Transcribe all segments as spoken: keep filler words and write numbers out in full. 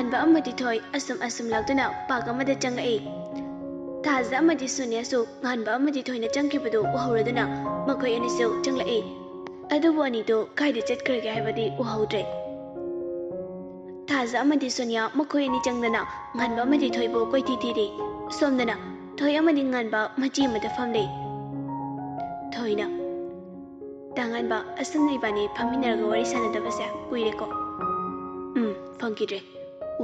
ꯉꯥꯟꯕ ꯑꯃꯗꯤ ꯊꯣꯏ ꯑꯁꯨꯝ ꯑꯁꯨꯝ ꯂꯥꯛꯇꯨꯅ ꯄꯥꯔꯛ ꯑꯃꯗ ꯆꯪꯂꯛꯏ꯫ ꯊꯥꯖ ꯑꯃꯗꯤ ꯁꯣꯅꯤꯌꯥꯁꯨ ꯉꯥꯟꯕ ꯑꯃꯗꯤ ꯊꯣꯏꯅ ꯆꯪꯈꯤꯕꯗꯨ ꯎꯍꯧꯔꯗꯨꯅ ꯃꯈꯣꯏ ꯑꯅꯤꯁꯨ ꯆꯪꯂꯛꯏ꯫ ꯑꯗꯨꯕꯨ ꯑꯅꯤꯗꯨ ꯀꯥꯏꯗ ꯆꯠꯈ꯭ꯔꯒꯦ ꯍꯥꯏꯕꯗꯤ ꯎꯍꯧꯗ꯭ꯔꯦ꯫ ꯊꯥꯖ ꯑꯃꯗꯤ ꯁꯣꯅꯤꯌꯥ ꯃꯈꯣꯏ ꯑꯅꯤ ꯆꯪꯗꯅ ꯉꯥꯟꯕ ꯑꯃꯗꯤ ꯊꯣꯏꯕꯨ ꯀꯣꯏꯊꯤ ꯊꯤꯔꯤ꯫ ꯁꯣꯝꯗꯅ ꯊꯣꯏ ꯑꯃꯗꯤ ꯉꯥꯟꯕ ꯃꯆꯤ ꯑꯃꯗ ꯐꯝꯂꯤ꯫ ꯊꯣꯏꯅ, "ꯇꯥꯉꯥꯟꯕ, ꯑꯁꯨꯝꯅ ꯏꯕꯥꯅꯤ ꯐꯝꯃꯤꯟꯅꯔꯒ ꯋꯥꯔꯤ ꯁꯥꯟꯅꯗꯕꯁꯦ ꯀꯨꯏꯔꯦꯀꯣ?" "ꯎꯝ, ꯐꯪꯈꯤꯗ꯭ꯔꯦ꯫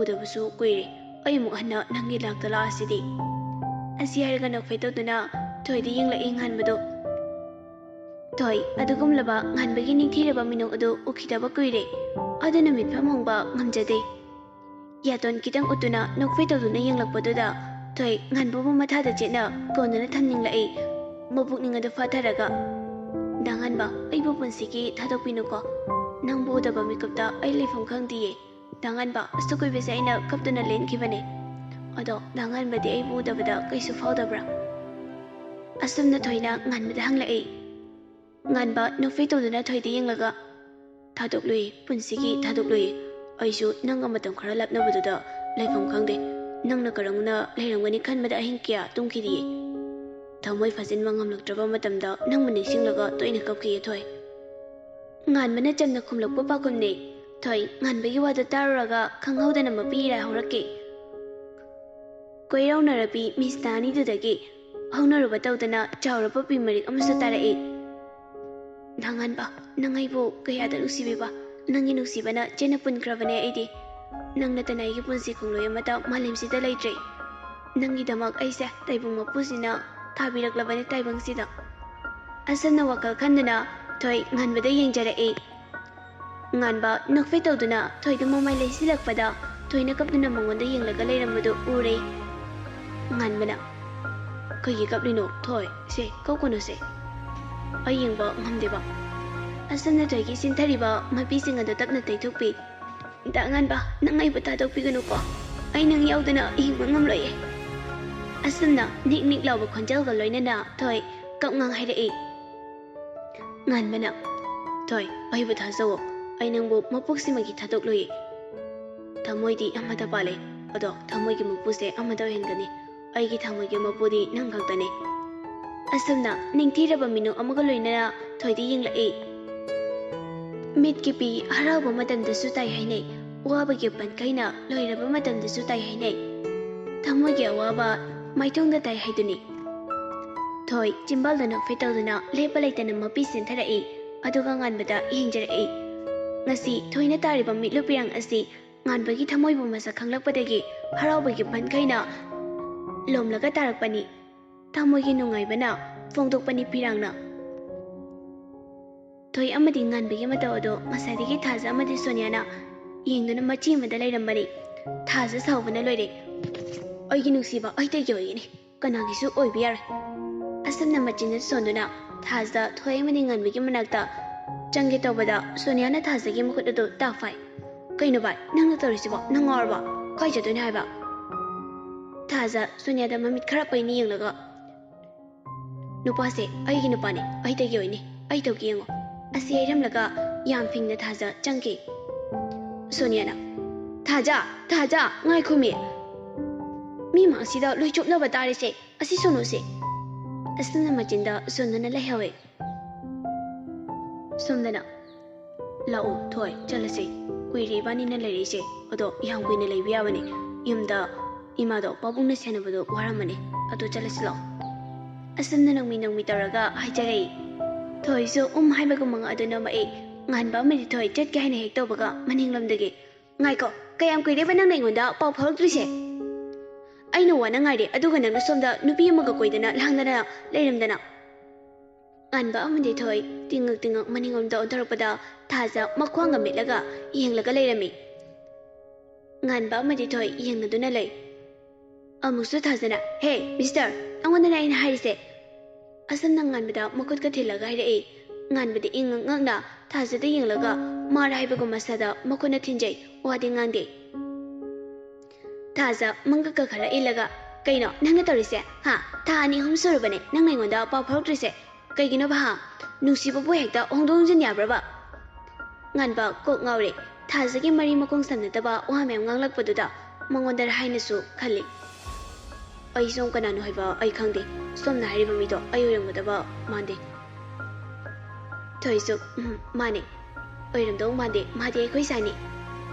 ꯎꯗꯕꯁꯨ ꯀꯨꯏꯔꯦ꯫ ꯑꯩ ꯑꯃꯨꯛ ꯍꯟꯅ ꯅꯪꯒꯤ ꯂꯥꯛꯇ ꯂꯥꯛꯑꯁꯤꯗꯤ?" ꯑꯁꯤ ꯍꯥꯏꯔꯒ ꯅꯣꯛꯐꯦꯠ ꯇꯧꯗꯨꯅ ꯊꯣꯏꯗ ꯌꯦꯡꯂꯛꯏ ꯉꯥꯟꯕꯗꯨ꯫ ꯊꯣꯏ, ꯑꯗꯨꯒꯨꯝꯂꯕ ꯉꯥꯟꯕꯒꯤ ꯅꯤꯡꯊꯤꯔꯕ ꯃꯤꯅꯣꯛ ꯑꯗꯨ ꯎꯈꯤꯗꯕ ꯀꯨꯏꯔꯦ꯫ ꯑꯗꯨꯅ ꯃꯤꯠꯐꯝ ꯍꯣꯡꯕ ꯉꯝꯖꯗꯦ꯫ ꯌꯥꯇꯣꯟ ꯈꯤꯇꯪ ꯎꯠꯇꯨꯅ ꯅꯣꯛꯐꯦꯠ ꯇꯧꯗꯨꯅ ꯌꯦꯡꯂꯛꯄꯗꯨꯗ ꯊꯣꯏ ꯉꯥꯟꯕꯕꯨ ꯃꯊꯥꯗ ꯆꯦꯠꯅ ꯀꯣꯟꯗꯨꯅ ꯊꯝꯅꯤꯡꯂꯛꯏ꯫ ꯃꯄꯨꯛꯅꯤꯡ ꯑꯗꯨ ꯐꯥꯊꯔꯒ, "ꯗꯥ ꯉꯥꯟꯕ, ꯑꯩꯕꯨ ꯄꯨꯟꯁꯤꯒꯤ ꯊꯥꯗꯣꯛꯄꯤꯅꯨꯀꯣ꯫ ꯅꯪꯕꯨ ꯎꯗꯕ ꯃꯤꯀꯨꯞꯇ ꯑꯩ ꯂꯩꯐꯝ ꯈꯪꯗꯤꯌꯦ꯫ ꯗꯥ ꯉꯥꯟꯕ, ꯑꯁꯨꯛ ꯀꯨꯏꯕꯁꯦ ꯑꯩꯅ ꯀꯞꯇꯨꯅ ꯂꯦꯟꯈꯤꯕꯅꯦ꯫ ꯑꯗꯣ ꯗꯥ ꯉꯥꯟꯕꯗꯤ ꯑꯩꯕꯨ ꯎꯗꯕꯗ ꯀꯩꯁꯨ ꯐꯥꯎꯗꯕ꯭ꯔꯥ?" ꯑꯁꯨꯝꯅ ꯊꯣꯏꯅ ꯉꯥꯟꯕꯗ ꯍꯪꯂꯛꯏ꯫ ꯉꯥꯟꯕ ꯅꯣꯛꯐꯦꯠ ꯇꯧꯗꯨꯅ ꯊꯣꯏꯗ ꯌꯦꯡꯂꯒ, "ꯊꯥꯗꯣꯛꯂꯨꯏ, ꯄꯨꯟꯁꯤꯒꯤ ꯊꯥꯗꯣꯛꯂꯨꯏ꯫ ꯑꯩꯁꯨ ꯅꯪꯒ ꯃꯇꯝ ꯈꯔ ꯂꯥꯞꯅꯕꯗꯨꯗ ꯂꯩꯐꯝ ꯈꯪꯗꯦ꯫ ꯅꯪꯅ ꯀꯔꯝꯅ ꯂꯩꯔꯝꯒꯅꯤ ꯈꯟꯕꯗ ꯑꯍꯤꯡ ꯀꯌꯥ ꯇꯨꯝꯈꯤꯗꯤꯌꯦ꯫ ꯊꯃꯣꯏ ꯐꯥꯖꯤꯟꯕ ꯉꯝꯂꯛꯇ꯭ꯔꯕ ꯃꯇꯝꯗ ꯅꯪꯕꯨ ꯅꯤꯡꯁꯤꯡꯂꯒ ꯇꯣꯏꯅ ꯀꯞꯈꯤꯌꯦ ꯊꯣꯏ꯫" ꯉꯥꯟꯕꯅ ꯆꯝꯅ ꯈꯨꯝꯂꯛꯄ ꯄꯥꯎꯈꯨꯝꯅꯤ꯫ ꯊꯣꯏ ꯉꯥꯟꯕꯒꯤ ꯋꯥꯗꯨ ꯇꯥꯔꯨꯔꯒ ꯈꯪꯍꯧꯗꯅ ꯃꯄꯤ ꯏꯔꯥ ꯍꯧꯔꯛꯈꯤ꯫ ꯀꯣꯏꯔꯧꯅꯔꯕꯤ ꯃꯤꯁꯅꯥ ꯑꯅꯤꯗꯨꯗꯒꯤ ꯍꯧꯅꯔꯨꯕ ꯇꯧꯗꯅ ꯆꯥꯎꯔꯕ ꯄꯤ ꯃꯔꯤꯛ ꯑꯃꯁꯨ ꯇꯥꯔꯛꯏ꯫ "ꯗꯥ ꯉꯥꯟꯕ, ꯅꯪ ꯑꯩꯕꯨ ꯀꯌꯥꯗ ꯅꯨꯡꯁꯤꯕꯤꯕ? ꯅꯪꯒꯤ ꯅꯨꯡꯁꯤꯕꯅ ꯆꯦꯟꯅ ꯄꯨꯟꯈ꯭ꯔꯕꯅꯦ ꯑꯩꯗꯤ꯫ ꯅꯪ ꯅꯠꯇꯅ ꯑꯩꯒꯤ ꯄꯨꯟꯁꯤ ꯈꯣꯡꯂꯣꯏ ꯑꯃꯠꯇ ꯃꯥꯂꯦꯝꯁꯤꯗ ꯂꯩꯇ꯭ꯔꯦ꯫ ꯅꯪꯒꯤꯗꯃꯛ ꯑꯩꯁꯦ ꯇꯥꯏꯕꯪ ꯃꯄꯨꯁꯤꯅ ꯊꯥꯕꯤꯔꯛꯂꯕꯅꯤ ꯇꯥꯏꯕꯪꯁꯤꯗ꯫" ꯑꯁꯨꯝꯅ ꯋꯥꯈꯜ ꯈꯟꯗꯨꯅ ꯊꯣꯏ ꯉꯥꯟꯕꯗ ꯌꯦꯡꯖꯔꯛꯏ꯫ ꯉꯥꯟꯕ ꯅꯣꯛꯐꯦꯠ ꯇꯧꯗꯨꯅ ꯊꯣꯏꯗ ꯃꯃꯥꯏ ꯂꯩꯁꯤꯜꯂꯛꯄꯗ ꯊꯣꯏꯅ ꯀꯞꯇꯨꯅ ꯃꯉꯣꯟꯗ ꯌꯦꯡꯂꯒ ꯂꯩꯔꯝꯕꯗꯨ ꯎꯔꯦ꯫ ꯉꯥꯟꯕꯅ, "ꯀꯩꯒꯤ ꯀꯞꯂꯤꯅꯣ ꯊꯣꯏ? ꯁꯦ, ꯀꯞꯀꯅꯨꯁꯦ꯫ ꯑꯩ ꯌꯦꯡꯕ ꯉꯝꯗꯦꯕ꯫" ꯑꯁꯨꯝꯅ ꯊꯣꯏꯒꯤ ꯆꯤꯟꯊꯔꯤꯕ ꯃꯄꯤꯁꯤꯡ ꯑꯗꯨ ꯇꯞꯅ ꯇꯩꯊꯣꯛꯄꯤ꯫ "ꯗꯥ ꯉꯥꯟꯕ, ꯅꯪ ꯑꯩꯕꯨ ꯊꯥꯗꯣꯛꯄꯤꯒꯅꯨꯀꯣ꯫ ꯑꯩ ꯅꯪ ꯌꯥꯎꯗꯅ ꯍꯤꯡꯕ ꯉꯝꯂꯣꯏꯌꯦ꯫" ꯑꯁꯨꯝꯅ ꯅꯤꯛ ꯅꯤꯛ ꯂꯥꯎꯕ ꯈꯣꯟꯖꯦꯜꯒ ꯂꯣꯏꯅꯅ ꯊꯣꯏ ꯀꯞꯉꯥꯡ ꯍꯥꯏꯔꯛꯏ꯫ ꯉꯥꯟꯕꯅ, "ꯊꯣꯏ, ꯑꯩꯕꯨ ꯊꯥꯖꯧꯑꯣ꯫ ꯑꯩ ꯅꯪꯕꯨ ꯃꯄꯣꯛꯁꯤꯃꯒꯤ ꯊꯥꯗꯣꯛꯂꯣꯏꯌꯦ꯫" ꯊꯃꯣꯏꯗꯤ ꯑꯃꯗ ꯄꯥꯜꯂꯦ, ꯑꯗꯣ ꯊꯃꯣꯏꯒꯤ ꯃꯄꯨꯁꯦ ꯑꯃꯗ ꯑꯣꯏꯍꯟꯒꯅꯤ꯫ ꯑꯩꯒꯤ ꯊꯃꯣꯏꯒꯤ ꯃꯄꯨꯗꯤ ꯅꯪ ꯈꯛꯇꯅꯤ꯫ ꯑꯁꯨꯝꯅ ꯅꯤꯡꯊꯤꯔꯕ ꯃꯤꯅꯨ ꯑꯃꯒ ꯂꯣꯏꯅꯅ ꯊꯣꯏꯗꯤ ꯌꯦꯡꯂꯛꯏ꯫ ꯃꯤꯠꯀꯤ ꯄꯤ ꯍꯔꯥꯎꯕ ꯃꯇꯝꯗꯁꯨ ꯇꯥꯏ ꯍꯥꯏꯅꯩ, ꯋꯥꯕꯒꯤ ꯄꯟꯈꯩꯅ ꯂꯣꯏꯔꯕ ꯃꯇꯝꯗꯁꯨ ꯇꯥꯏ ꯍꯥꯏꯅꯩ꯫ ꯊꯃꯣꯏꯒꯤ ꯑꯋꯥꯕ ꯃꯥꯏꯊꯣꯡꯗ ꯇꯥꯏ ꯍꯥꯏꯗꯨꯅꯤ꯫ ꯊꯣꯏ ꯆꯤꯝꯕꯥꯜꯗ ꯅꯣꯛꯐꯦꯠ ꯇꯧꯗꯨꯅ ꯂꯦꯞꯄ ꯂꯩꯇꯅ ꯃꯄꯤ ꯆꯦꯟꯊꯔꯛꯏ, ꯑꯗꯨꯒ ꯉꯥꯟꯕꯗ ꯌꯦꯡꯖꯔꯛꯏ꯫ ꯉꯁꯤ ꯊꯣꯏꯅ ꯇꯥꯔꯤꯕ ꯃꯤꯠꯂꯨ ꯄꯤꯔꯥꯡ ꯑꯁꯤ ꯉꯥꯟꯕꯒꯤ ꯊꯃꯣꯏꯕꯨ ꯃꯁꯛ ꯈꯪꯂꯛꯄꯗꯒꯤ ꯍꯔꯥꯎꯕꯒꯤ ꯄꯟꯈꯩꯅ ꯂꯣꯝꯂꯒ ꯇꯥꯔꯛꯄꯅꯤ꯫ ꯊꯃꯣꯏꯒꯤ ꯅꯨꯡꯉꯥꯏꯕꯅ ꯐꯣꯡꯗꯣꯛꯄꯅꯤ ꯄꯤꯔꯥꯡꯅ꯫ ꯊꯣꯏ ꯑꯃꯗꯤ ꯉꯥꯟꯕꯒꯤ ꯃꯇꯧ ꯑꯗꯨ ꯉꯁꯥꯏꯗꯒꯤ ꯊꯥꯖ ꯑꯃꯗꯤ ꯁꯣꯅꯤꯌꯥꯅ ꯌꯦꯡꯗꯨꯅ ꯃꯆꯤ ꯑꯃꯗ ꯂꯩꯔꯝꯕꯅꯤ꯫ ꯊꯥꯖ ꯁꯥꯎꯕꯅ ꯂꯣꯏꯔꯦ꯫ "ꯑꯩꯒꯤ ꯅꯨꯡꯁꯤꯕ, ꯑꯩ ꯇꯩꯒꯤ ꯑꯣꯏꯒꯅꯤ, ꯀꯅꯥꯒꯤꯁꯨ ꯑꯣꯏꯕ ꯌꯥꯔꯣꯏ"꯫ ꯑꯁꯨꯝꯅ ꯃꯆꯤꯟꯗ ꯁꯣꯟꯗꯨꯅ ꯊꯥꯖ ꯊꯣꯏ ꯑꯃꯗꯤ ꯉꯥꯟꯕꯒꯤ ꯃꯅꯥꯛꯇ ꯆꯪꯒꯦ ꯇꯧꯕꯗ ꯁꯣꯅꯤꯌꯥꯅ ꯊꯥꯖꯒꯤ ꯃꯈꯨꯠ ꯑꯗꯨ ꯇꯥꯛ ꯐꯥꯏ꯫ "ꯀꯩꯅꯣ ꯚꯥꯏ, ꯅꯪꯅ ꯇꯧꯔꯤꯁꯤꯕꯣ? ꯅꯪ ꯉꯥꯎꯔꯕ? ꯀꯥꯏ ꯆꯠꯇꯣꯏꯅꯣ ꯍꯥꯏꯕ?" ꯊꯥꯖ ꯁꯣꯅꯤꯌꯥꯗ ꯃꯃꯤꯠ ꯈꯔ ꯄꯩꯅ ꯌꯦꯡꯂꯒ, "ꯅꯨꯄꯥꯁꯦ ꯑꯩꯒꯤ ꯅꯨꯄꯥꯅꯦ, ꯑꯩ ꯇꯩꯒꯤ ꯑꯣꯏꯅꯤ, ꯑꯩ ꯇꯧꯒꯦ ꯌꯦꯡꯉꯣ"꯫ ꯑꯁꯤ ꯍꯥꯏꯔꯝꯂꯒ ꯌꯥꯝ ꯐꯤꯡꯅ ꯊꯥꯖ ꯆꯪꯈꯤ꯫ ꯁꯣꯅꯤꯌꯥꯅ, "ꯊꯥꯖ, ꯊꯥꯖ, ꯉꯥꯏꯈꯣꯃꯤ, ꯃꯤ ꯃꯥꯡꯁꯤꯗ ꯂꯣꯏ ꯆꯨꯞꯅꯕ ꯇꯥꯔꯦꯁꯦ, ꯑꯁꯤ ꯁꯣꯅꯨꯁꯦ"꯫ ꯑꯁꯨꯝꯅ ꯃꯆꯤꯟꯗ ꯁꯣꯟꯗꯨꯅ ꯂꯩꯍꯧꯋꯦ꯫ ꯁꯣꯝꯗꯅ, "ꯂꯥꯛꯑꯣ ꯊꯣꯏ, ꯆꯠꯂꯁꯦ, ꯀꯨꯏꯔꯦ ꯏꯕꯥꯅꯤꯅ ꯂꯩꯔꯛꯏꯁꯦ, ꯑꯗꯣ ꯌꯥꯝ ꯀꯨꯏꯅ ꯂꯩꯕ ꯌꯥꯕꯅꯦ, ꯌꯨꯝꯗ ꯏꯃꯥꯗꯣ ꯄꯥꯕꯨꯡꯅ ꯁꯦꯟꯅꯕꯗꯣ ꯋꯥꯔꯝꯃꯅꯤ, ꯑꯗꯣ ꯆꯠꯂꯁꯤ ꯂꯥꯛꯑꯣ"꯫ ꯑꯁꯨꯝꯅ ꯅꯣꯡꯃꯤ ꯅꯣꯡꯃꯤ ꯇꯧꯔꯒ ꯍꯥꯏꯖꯔꯛꯏ꯫ ꯊꯣꯏꯁꯨ ꯎꯝ ꯍꯥꯏꯕꯒꯨꯝ ꯑꯗꯨ ꯅꯣꯝꯃꯛꯏ꯫ ꯉꯥꯟꯕ ꯑꯃꯗꯤ ꯊꯣꯏ ꯆꯠꯀꯦ ꯍꯥꯏꯅ ꯍꯦꯛ ꯇꯧꯕꯒ ꯃꯅꯤꯡꯂꯣꯝꯗꯒꯤ, "ꯉꯥꯏꯈꯣ, ꯀꯌꯥꯝ ꯀꯨꯏꯔꯦꯕ ꯅꯪꯅ ꯑꯩꯉꯣꯟꯗ ꯄꯥꯎ ꯐꯥꯎꯔꯛꯇ꯭ꯔꯤꯁꯦ? ꯑꯩꯅ ꯋꯥꯅ ꯉꯥꯏꯔꯦ, ꯑꯗꯨꯒ ꯅꯪꯅ ꯁꯣꯝꯗ ꯅꯨꯄꯤ ꯑꯃꯒ ꯀꯣꯏꯗꯅ ꯂꯥꯡꯗꯅ ꯂꯩꯔꯝꯗꯅ"꯫ ꯉꯥꯟꯕ ꯑꯃꯗꯤ ꯊꯣꯏ ꯇꯤꯡꯉꯛ ꯇꯤꯡꯉꯛ ꯃꯅꯤꯡꯂꯣꯝꯗ ꯑꯣꯟꯊꯣꯔꯛꯄꯗ ꯊꯥꯖ ꯃꯈ꯭ꯋꯥꯡꯒ ꯃꯦꯠꯂꯒ ꯌꯦꯡꯂꯒ ꯂꯩꯔꯝꯃꯤ꯫ ꯉꯥꯟꯕ ꯑꯃꯗꯤ ꯊꯣꯏ ꯌꯦꯡꯅꯗꯨꯅ ꯂꯩ꯫ ꯑꯃꯨꯛꯁꯨ ꯊꯥꯖꯅ, "ꯍꯦ, ꯃꯤꯁꯇꯔ, ꯅꯪꯉꯣꯟꯗꯅꯦ ꯑꯩꯅ ꯍꯥꯏꯔꯤꯁꯦ"꯫ ꯑꯁꯨꯝꯅ ꯉꯥꯟꯕꯗ ꯃꯈꯨꯠꯀ ꯊꯤꯜꯂꯒ ꯍꯥꯏꯔꯛꯏ꯫ ꯉꯥꯟꯕꯗꯤ ꯏꯪꯉꯛ ꯉꯛꯅ ꯊꯥꯖꯗ ꯌꯦꯡꯂꯒ ꯃꯥꯔ ꯍꯥꯏꯕꯒꯨꯝ ꯃꯁꯥꯗ ꯃꯈꯨꯠꯅ ꯊꯤꯟꯖꯩ, ꯋꯥꯗꯤ ꯉꯥꯡꯗꯦ꯫ ꯊꯥꯖ ꯃꯪꯒꯛꯀ ꯈꯔ ꯏꯜꯂꯒ, "ꯀꯩꯅꯣ ꯅꯪꯅ ꯇꯧꯔꯤꯁꯦ? ꯍꯥ? ꯊꯥ ꯑꯅꯤ ꯑꯍꯨꯝ ꯁꯨꯔꯕꯅꯦ ꯅꯪꯅ ꯑꯩꯉꯣꯟꯗ ꯄꯥꯎ ꯐꯥꯎꯔꯛꯇ꯭ꯔꯤꯁꯦ꯫ ꯀꯩꯒꯤꯅꯣꯕ ꯍꯥ? ꯅꯨꯡꯁꯤꯕꯕꯨ ꯍꯦꯛꯇ ꯍꯣꯡꯗꯣꯛ ꯍꯣꯡꯖꯤꯟ ꯌꯥꯕ꯭ꯔꯕ?" ꯉꯥꯟꯕ ꯀꯣꯛ ꯉꯥꯎꯔꯦ꯫ ꯊꯥꯖꯒꯤ ꯃꯔꯤ ꯃꯈꯣꯡ ꯁꯝꯅꯗꯕ ꯋꯥ ꯃꯌꯥꯝ ꯉꯥꯡꯂꯛꯄꯗꯨꯗ ꯃꯉꯣꯟꯗ ꯍꯥꯏꯅꯁꯨ ꯈꯜꯂꯤ꯫ ꯑꯩ ꯁꯣꯝ ꯀꯅꯥꯅꯣ ꯍꯥꯏꯕ ꯑꯩ ꯈꯪꯗꯦ꯫ ꯁꯣꯝꯅ ꯍꯥꯏꯔꯤꯕ ꯃꯤꯗꯣ ꯑꯩ ꯑꯣꯏꯔꯝꯒꯗꯕ ꯃꯥꯟꯗꯦ꯫ ꯊꯣꯏꯁꯨ, "ꯎꯝ, ꯃꯥꯅꯦ꯫ ꯑꯣꯏꯔꯝꯗꯧ ꯃꯥꯟꯗꯦ, ꯃꯥꯗꯤ ꯑꯩꯈꯣꯏ ꯁꯥꯏꯅꯤ꯫"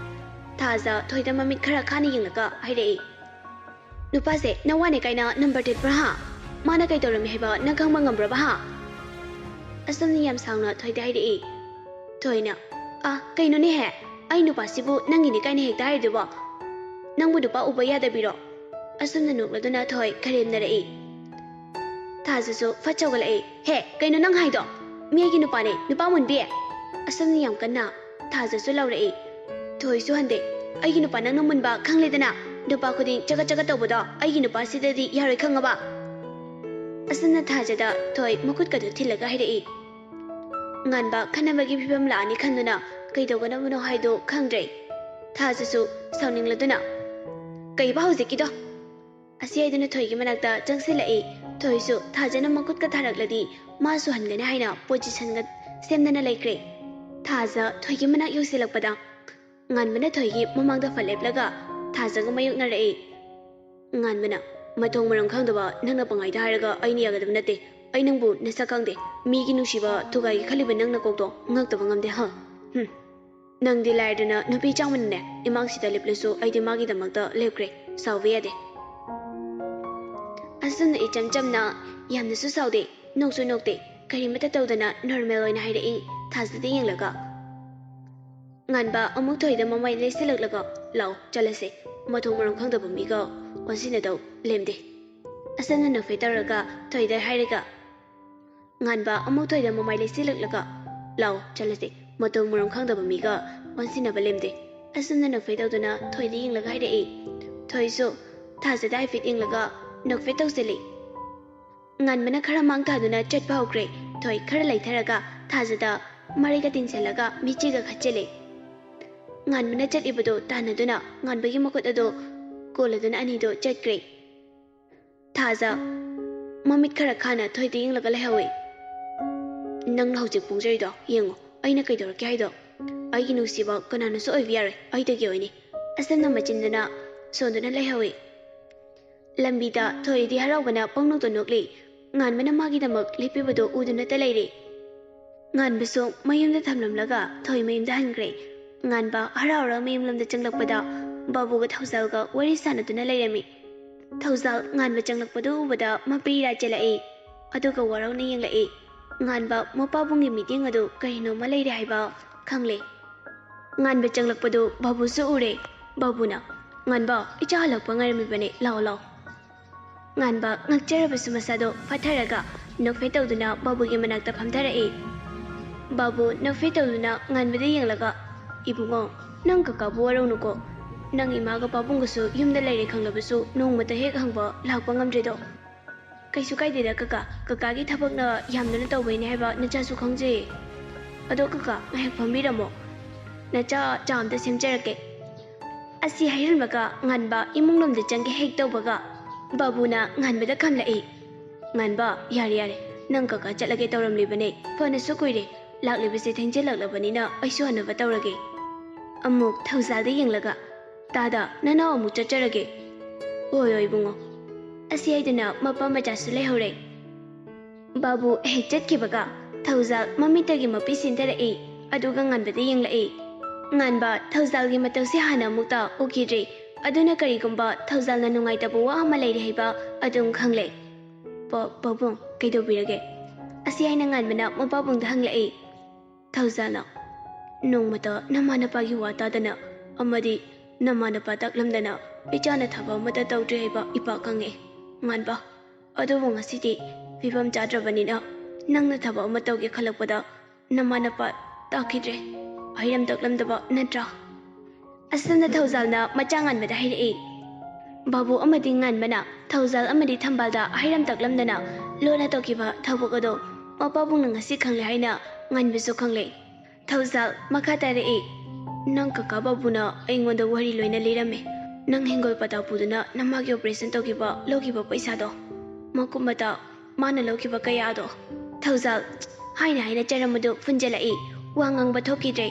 ꯊꯥꯖ ꯊꯣꯏꯗ ꯃꯃꯤꯠ ꯈꯔ ꯈꯥꯅ ꯌꯦꯡꯂꯒ ꯍꯥꯏꯔꯛꯏ, "ꯅꯨꯄꯥꯁꯦ ꯅꯋꯥꯅꯦ ꯀꯥꯏꯅ ꯅꯝꯕꯔ ꯊꯦꯠꯄ꯭ꯔꯥ ꯍꯥ? ꯃꯥꯅ ꯀꯩ ꯇꯧꯔꯝꯃꯤ ꯍꯥꯏꯕ ꯅꯪ ꯈꯪꯕ ꯉꯝꯕ꯭ꯔꯕ ꯍꯥ?" ꯑꯁꯨꯝꯅ ꯌꯥꯝ ꯁꯥꯡꯅ ꯊꯣꯏꯗ ꯍꯥꯏꯔꯛꯏ꯫ ꯊꯣꯏꯅ, "ꯑꯥ, ꯀꯩꯅꯣꯅꯦꯍꯦ? ꯑꯩ ꯅꯨꯄꯥꯁꯤꯕꯨ ꯅꯪꯒꯤꯅꯤ ꯀꯥꯏꯅ ꯍꯦꯛꯇ ꯍꯥꯏꯔꯤꯗꯨꯕꯣ? ꯅꯪꯕꯨ ꯅꯨꯄꯥ ꯎꯕ ꯌꯥꯗꯕꯤꯔꯣ?" ꯑꯁꯨꯝꯅ ꯅꯣꯛꯂꯗꯨꯅ ꯊꯣꯏ ꯀꯔꯦꯝꯅꯔꯛꯏ꯫ ꯊꯥꯖꯁꯨ ꯐꯠ ꯁꯧꯒꯠꯂꯛꯏ꯫ "ꯍꯦ, ꯀꯩꯅꯣ ꯅꯪ ꯍꯥꯏꯗꯣ? ꯃꯤ ꯑꯩꯒꯤ ꯅꯨꯄꯥꯅꯦ, ꯅꯨꯄꯥ ꯃꯨꯟꯕꯤ!" ꯑꯁꯨꯝꯅ ꯌꯥꯝ ꯀꯟꯅ ꯊꯥꯖꯁꯨ ꯂꯥꯎꯔꯛꯏ꯫ ꯊꯣꯏꯁꯨ ꯍꯟꯗꯦ꯫ "ꯑꯩꯒꯤ ꯅꯨꯄꯥ ꯅꯪꯅ ꯃꯨꯟꯕ ꯈꯪꯂꯦꯗꯅ꯫ ꯅꯨꯄꯥ ꯈꯨꯗꯤꯡ ꯆꯒꯠ ꯆꯒꯠ ꯇꯧꯕꯗꯣ ꯑꯩꯒꯤ ꯅꯨꯄꯥꯁꯤꯗꯗꯤ ꯌꯥꯔꯣꯏ ꯈꯪꯉꯕ?" ꯑꯁꯨꯝꯅ ꯊꯥꯖꯗ ꯊꯣꯏ ꯃꯈꯨꯠꯀꯗꯨ ꯊꯤꯜꯂꯒ ꯍꯥꯏꯔꯛꯏ꯫ ꯉꯥꯟꯕ ꯈꯟꯅꯕꯒꯤ ꯐꯤꯕꯝ ꯂꯥꯛꯑꯅꯤ ꯈꯟꯗꯨꯅ ꯀꯩꯗꯧꯒꯗꯕꯅꯣ ꯍꯥꯏꯗꯣ ꯈꯪꯗ꯭ꯔꯦ꯫ ꯊꯥꯖꯁꯨ ꯁꯥꯎꯅꯤꯡꯂꯗꯨꯅ, "ꯀꯩꯕ ꯍꯧꯖꯤꯛꯀꯤꯗꯣ?" ꯑꯁꯤ ꯍꯥꯏꯗꯨꯅ ꯊꯣꯏꯒꯤ ꯃꯅꯥꯛꯇ ꯆꯪꯁꯤꯜꯂꯛꯏ꯫ ꯊꯣꯏꯁꯨ ꯊꯥꯖꯅ ꯃꯈꯨꯠꯀ ꯊꯥꯔꯛꯂꯗꯤ ꯃꯥꯁꯨ ꯍꯟꯒꯅꯤ ꯍꯥꯏꯅ ꯄꯣꯖꯤꯁꯟꯒ ꯁꯦꯝꯗꯅ ꯂꯩꯈ꯭ꯔꯦ꯫ ꯊꯥꯖ ꯊꯣꯏꯒꯤ ꯃꯅꯥꯛ ꯌꯧꯁꯤꯜꯂꯛꯄꯗ ꯉꯥꯟꯕꯅ ꯊꯣꯏꯒꯤ ꯃꯃꯥꯡꯗ ꯐꯠ ꯂꯦꯞꯂꯒ ꯊꯥꯖꯒ ꯃꯥꯌꯣꯛꯅꯔꯛꯏ꯫ ꯉꯥꯟꯕꯅ, "ꯃꯊꯣꯡ ꯃꯔꯝ ꯈꯪꯗꯕ ꯅꯪꯅ ꯄꯪꯍꯥꯏꯗ ꯍꯥꯏꯔꯒ ꯑꯩꯅ ꯌꯥꯒꯗꯕ ꯅꯠꯇꯦ꯫ ꯑꯩ ꯅꯪꯕꯨ ꯅꯁꯛ ꯈꯪꯗꯦ꯫ ꯃꯤꯒꯤ ꯅꯨꯡꯁꯤꯕ ꯊꯨꯒꯥꯏꯒꯦ ꯈꯜꯂꯤꯕ ꯅꯪ ꯅꯀꯣꯛꯇꯣ ꯉꯛꯇꯕ ꯉꯝꯗꯦ, ꯍ? ꯍꯨꯝ꯫ ꯅꯪꯗꯤ ꯂꯥꯏꯔꯗꯅ ꯅꯨꯄꯤ ꯆꯥꯝꯃꯅꯅꯦ ꯏꯃꯥꯡꯁꯤꯗ ꯂꯦꯞꯂꯁꯨ ꯑꯩꯗꯤ ꯃꯥꯒꯤꯗꯃꯛꯇ ꯂꯦꯞꯈ꯭ꯔꯦ꯫ ꯁꯥꯎꯕ ꯌꯥꯗꯦ꯫" ꯑꯁꯨꯝꯅ ꯏꯆꯝ ꯆꯝꯅ, ꯌꯥꯝꯅꯁꯨ ꯁꯥꯎꯗꯦ, ꯅꯣꯛꯁꯨ ꯅꯣꯛꯇꯦ, ꯀꯔꯤꯃꯠꯇ ꯇꯧꯗꯅ ꯅꯣꯔꯃꯦꯜ ꯑꯣꯏꯅ ꯍꯥꯏꯔꯛꯏ ꯊꯥꯖꯗ ꯌꯦꯡꯂꯒ꯫ ꯉꯥꯟꯕ ꯑꯃꯨꯛ ꯊꯣꯏꯗ ꯃꯃꯥꯏ ꯂꯩꯁꯤꯜꯂꯛꯂꯒ, "ꯂꯥꯛꯑꯣ, ꯆꯠꯂꯁꯦ꯫ ꯃꯊꯣꯡ ꯃꯔꯝ ꯈꯪꯗꯕ ꯃꯤꯒ ꯑꯣꯟꯁꯤꯟꯅꯗꯧ ꯂꯦꯝꯗꯦ꯫" ꯑꯁꯝꯅ ꯅꯣꯛꯐꯦꯠ ꯇꯧꯔꯒ ꯊꯣꯏꯗ ꯍꯥꯏꯔꯒ, ꯉꯥꯟꯕ ꯑꯃꯨꯛ ꯊꯣꯏꯗ ꯃꯃꯥꯏ ꯂꯩꯁꯤꯜꯂꯛꯂꯒ, "ꯂꯥꯛꯑꯣ, ꯆꯠꯂꯁꯦ꯫ ꯃꯊꯣꯡ ꯃꯔꯝ ꯈꯪꯗꯕ ꯃꯤꯒ ꯑꯣꯟꯁꯤꯟꯅꯕ ꯂꯦꯝꯗꯦ꯫" ꯑꯁꯨꯝꯅ ꯅꯣꯛꯐꯦꯠ ꯇꯧꯗꯨꯅ ꯊꯣꯏꯗ ꯌꯦꯡꯂꯒ ꯍꯥꯏꯔꯛꯏ꯫ ꯊꯣꯏꯁꯨ ꯊꯥꯖꯗ ꯍꯥꯏꯐꯦꯠ ꯌꯦꯡꯂꯒ ꯅꯣꯛꯐꯦꯠ ꯇꯧꯁꯤꯜꯂꯤ꯫ ꯉꯥꯟꯕꯅ ꯈꯔ ꯃꯥꯡ ꯊꯥꯗꯨꯅ ꯆꯠꯄ ꯍꯧꯈ꯭ꯔꯦ꯫ ꯊꯣꯏ ꯈꯔ ꯂꯩꯊꯔꯒ ꯊꯥꯖꯗ ꯃꯔꯩꯒ ꯇꯤꯟꯁꯤꯜꯂꯒ ꯃꯤꯠꯆꯤꯒ ꯈꯠꯆꯤꯜꯂꯤ꯫ ꯉꯥꯟꯕꯅ ꯆꯠꯂꯤꯕꯗꯨ ꯇꯥꯟꯅꯗꯨꯅ ꯉꯥꯟꯕꯒꯤ ꯃꯈꯨꯠ ꯑꯗꯨ ꯀꯣꯜꯂꯗꯨꯅ ꯑꯅꯤꯗꯨ ꯆꯠꯈ꯭ꯔꯦ꯫ ꯊꯥꯖ ꯃꯃꯤꯠ ꯈꯔ ꯈꯥꯅ ꯊꯣꯏꯗ ꯌꯦꯡꯂꯒ ꯂꯩꯍꯧꯏ꯫ "ꯅꯪꯅ ꯍꯧꯖꯤꯛ ꯄꯣꯡꯖꯔꯤꯗꯣ ꯌꯦꯡꯉꯣ, ꯑꯩꯅ ꯀꯩꯗꯧꯔꯛꯀꯦ ꯍꯥꯏꯗꯣ?" ꯑꯩꯒꯤ ꯅꯨꯡꯁꯤꯕ ꯀꯅꯥꯅꯁꯨ ꯑꯣꯏꯕ ꯌꯥꯔꯣꯏ, ꯑꯩꯗꯒꯤ ꯑꯣꯏꯅꯤ꯫ ꯑꯁꯝꯅ ꯃꯆꯤꯟꯗꯨꯅ ꯁꯣꯟꯗꯨꯅ ꯂꯩꯍꯧꯏ꯫ ꯂꯝꯕꯤꯗ ꯊꯣꯏꯗꯤ ꯍꯔꯥꯎꯕꯅ ꯄꯪꯅꯣꯛꯇ ꯅꯣꯛꯂꯤ꯫ ꯉꯥꯟꯕꯅ ꯃꯥꯒꯤꯗꯃꯛ ꯂꯦꯞꯄꯤꯕꯗꯨ ꯎꯗꯨꯅꯇ ꯂꯩꯔꯤ꯫ ꯉꯥꯟꯕꯁꯨ ꯃꯌꯨꯝꯗ ꯊꯝꯂꯝꯂꯒ ꯊꯣꯏ ꯃꯌꯨꯝꯗ ꯍꯟꯈ꯭ꯔꯦ꯫ ꯉꯥꯟꯕ ꯍꯔꯥꯎ ꯍꯔꯥꯎ ꯃꯌꯨꯝꯂꯣꯝꯗ ꯆꯪꯂꯛꯄꯗ ꯕꯥꯕꯨꯒ ꯊꯧꯖꯥꯜꯒ ꯋꯥꯔꯤ ꯁꯥꯟꯅꯗꯨꯅ ꯂꯩꯔꯝꯃꯤ꯫ ꯊꯧꯖꯥꯜ ꯉꯥꯟꯕ ꯆꯪꯂꯛꯄꯗꯨ ꯎꯕꯗ ꯃꯄꯤ ꯏꯔꯥ ꯆꯦꯜꯂꯛꯏ꯫ ꯑꯗꯨꯒ ꯋꯥꯔꯧꯅ ꯌꯦꯡꯂꯛꯏ꯫ ꯉꯥꯟꯕ ꯃꯄꯥꯕꯨꯡꯒꯤ ꯃꯤꯠꯌꯦꯡ ꯑꯗꯨ ꯀꯔꯤꯅꯣꯃ ꯂꯩꯔꯦ ꯍꯥꯏꯕ ꯈꯪꯂꯦ꯫ ꯉꯥꯟꯕ ꯆꯪꯂꯛꯄꯗꯨ ꯕꯥꯕꯨꯁꯨ ꯎꯔꯦ꯫ ꯕꯥꯕꯨꯅ, "ꯉꯥꯟꯕ, ꯏꯆꯥ ꯍꯜꯂꯛꯄ ꯉꯥꯏꯔꯝꯃꯤꯕꯅꯦ, ꯂꯥꯛꯑꯣ, ꯂꯥꯛꯑꯣ꯫" ꯉꯥꯟꯕ ꯉꯛꯆꯔꯕꯁꯨ ꯃꯁꯥꯗꯣ ꯐꯠꯊꯔꯒ ꯅꯣꯛꯐꯦꯠ ꯇꯧꯗꯨꯅ ꯕꯥꯕꯨꯒꯤ ꯃꯅꯥꯛꯇ ꯐꯝꯊꯔꯛꯏ꯫ ꯕꯥꯕꯨ ꯅꯣꯛꯐꯦꯠ ꯇꯧꯗꯨꯅ ꯉꯥꯟꯕꯗ ꯌꯦꯡꯂꯒ, "ꯏꯕꯨꯡꯉꯣ, ꯅꯪ ꯀꯀꯥꯕꯨ ꯋꯥꯔꯧꯅꯨꯀꯣ꯫ ꯅꯪ ꯏꯃꯥꯒ ꯄꯥꯕꯨꯡꯒꯁꯨ ꯌꯨꯝꯗ ꯂꯩꯔꯦ ꯈꯪꯂꯕꯁꯨ ꯅꯣꯡꯃꯇ ꯍꯦꯛ ꯍꯪꯕ ꯂꯥꯛꯄ ꯉꯝꯗ꯭ꯔꯤꯗꯣ꯫" "ꯀꯩꯁꯨ ꯀꯥꯏꯗꯦꯗ ꯀꯀꯥ, ꯀꯀꯥꯒꯤ ꯊꯕꯛꯅ ꯌꯥꯝꯗꯨꯅ ꯇꯧꯕꯩꯅꯦ ꯍꯥꯏꯕ ꯅꯆꯥꯁꯨ ꯈꯪꯖꯩꯌꯦ꯫ ꯑꯗꯣ ꯀꯀꯥ, ꯉꯥꯏꯍꯥꯛ ꯐꯝꯕꯤꯔꯝꯃꯣ꯫ ꯅꯆꯥ ꯆꯥ ꯑꯝꯇ ꯁꯦꯝꯖꯔꯛꯀꯦ꯫" ꯑꯁꯤ ꯍꯥꯏꯔꯝꯂꯒ ꯉꯥꯟꯕ ꯏꯃꯨꯡꯂꯣꯝꯗ ꯆꯪꯒꯦ ꯍꯦꯛ ꯇꯧꯕꯒ ꯕꯥꯕꯨꯅ ꯉꯥꯟꯕꯗ ꯈꯝꯂꯛꯏ꯫ "ꯉꯥꯟꯕ, ꯌꯥꯔꯦ, ꯌꯥꯔꯦ, ꯅꯪ ꯀꯀꯥ ꯆꯠꯂꯒꯦ ꯇꯧꯔꯝꯂꯤꯕꯅꯦ꯫ ꯐꯅꯁꯨ ꯀꯨꯏꯔꯦ, ꯂꯥꯛꯂꯤꯕꯁꯦ ꯊꯦꯡꯖꯤꯜꯂꯛꯂꯕꯅꯤꯅ ꯑꯩꯁꯨ ꯍꯟꯅꯕ ꯇꯧꯔꯒꯦ꯫" ꯑꯃꯨꯛ ꯊꯧꯖꯥꯜꯗ ꯌꯦꯡꯂꯒ, "ꯇꯥꯗ, ꯅꯅꯥꯎ ꯑꯃꯨꯛ ꯆꯠꯆꯔꯒꯦ꯫" "ꯍꯣꯏ, ꯍꯣꯏ, ꯏꯕꯨꯡꯉꯣ꯫" ꯑꯁꯤ ꯍꯥꯏꯗꯨꯅ ꯃꯄꯥ ꯃꯆꯥꯁꯨ ꯂꯩꯍꯧꯔꯦ꯫ ꯕꯥꯕꯨ ꯍꯦꯛ ꯆꯠꯈꯤꯕꯒ ꯊꯧꯖꯥꯜ ꯃꯃꯤꯠꯇꯒꯤ ꯃꯄꯤ ꯁꯤꯟꯊꯔꯛꯏ, ꯑꯗꯨꯒ ꯉꯥꯟꯕꯗ ꯌꯦꯡꯂꯛꯏ꯫ ꯉꯥꯟꯕ ꯊꯧꯖꯥꯜꯒꯤ ꯃꯇꯧꯁꯦ ꯍꯥꯟꯅ ꯑꯃꯨꯛꯇ ꯎꯈꯤꯗ꯭ꯔꯤ, ꯑꯗꯨꯅ ꯀꯔꯤꯒꯨꯝꯕ ꯊꯧꯖꯥꯜꯅ ꯅꯨꯡꯉꯥꯏꯇꯕ ꯋꯥ ꯑꯃ ꯂꯩꯔꯦ ꯍꯥꯏꯕ ꯑꯗꯨꯝ ꯈꯪꯂꯦ꯫ "ꯄ-, ꯄꯥꯕꯨꯡ, ꯀꯩꯗꯧꯕꯤꯔꯒꯦ?" ꯑꯁꯤ ꯍꯥꯏꯅ ꯉꯥꯟꯕꯅ ꯃꯄꯥꯕꯨꯡꯗ ꯍꯪꯂꯛꯏ꯫ ꯊꯧꯖꯥꯜꯅ, "ꯅꯣꯡꯃꯇ ꯅꯃꯥ ꯅꯄꯥꯒꯤ ꯋꯥ ꯇꯥꯗꯅ ꯑꯃꯗꯤ ꯅꯃꯥ ꯅꯄꯥ ꯇꯥꯛꯂꯝꯗꯅ ꯏꯆꯥꯅ ꯊꯕꯛ ꯑꯃꯠꯇ ꯇꯧꯗ꯭ꯔꯤ ꯍꯥꯏꯕ ꯏꯄꯥ ꯈꯪꯉꯦ꯫ ꯉꯥꯟꯕ, ꯑꯗꯨꯕꯨ ꯉꯁꯤꯗꯤ ꯐꯤꯕꯝ ꯆꯥꯗ꯭ꯔꯕꯅꯤꯅ ꯅꯪꯅ ꯊꯕꯛ ꯑꯃ ꯇꯧꯒꯦ ꯈꯜꯂꯛꯄꯗ ꯅꯃꯥ ꯅꯄꯥ ꯇꯥꯛꯈꯤꯗ꯭ꯔꯦ꯫ ꯑꯍꯩꯔꯝ ꯇꯥꯛꯂꯝꯗꯕ ꯅꯠꯇ꯭ꯔꯥ?" ꯑꯁꯨꯝꯅ ꯊꯧꯖꯥꯜꯅ ꯃꯆꯥ ꯉꯥꯟꯕꯗ ꯍꯥꯏꯔꯛꯏ꯫ ꯕꯥꯕꯨ ꯑꯃꯗꯤ ꯉꯥꯟꯕꯅ ꯊꯧꯖꯥꯜ ꯑꯃꯗꯤ ꯊꯝꯕꯥꯜꯗ ꯍꯩꯔꯝ ꯇꯥꯛꯂꯝꯗꯅ ꯂꯣꯟꯅ ꯇꯧꯈꯤꯕ ꯊꯕꯛ ꯑꯗꯣ ꯃꯄꯥꯕꯨꯡꯅ ꯉꯁꯤ ꯈꯪꯂꯦ ꯍꯥꯏꯅ ꯉꯥꯟꯕꯁꯨ ꯈꯪꯂꯦ꯫ ꯊꯧꯖꯥꯜ ꯃꯈꯥ ꯇꯥꯔꯛꯏ, "ꯅꯪ ꯀꯀꯥ ꯕꯥꯕꯨꯅ ꯑꯩꯉꯣꯟꯗ ꯋꯥꯔꯤ ꯂꯣꯏꯅ ꯂꯤꯔꯝꯃꯦ꯫ ꯅꯪ ꯍꯤꯡꯒꯣꯜ ꯄꯇꯥ ꯄꯨꯗꯨꯅ ꯅꯃꯥꯒꯤ operation ꯇꯧꯈꯤꯕ ꯂꯧꯈꯤꯕ ꯄꯩꯁꯥꯗꯣ, ꯃꯀꯨꯞ ꯃꯇꯥ ꯃꯥꯅ ꯂꯧꯈꯤꯕ ꯀꯌꯥꯗꯣ꯫" ꯊꯧꯖꯥꯜ ꯍꯥꯏꯅ ꯍꯥꯏꯅ ꯆꯔꯝ ꯑꯗꯨ ꯐꯨꯟꯖꯜꯂꯛꯏ꯫ ꯋꯥ ꯉꯥꯡꯕ ꯊꯣꯛꯈꯤꯗ꯭ꯔꯦ꯫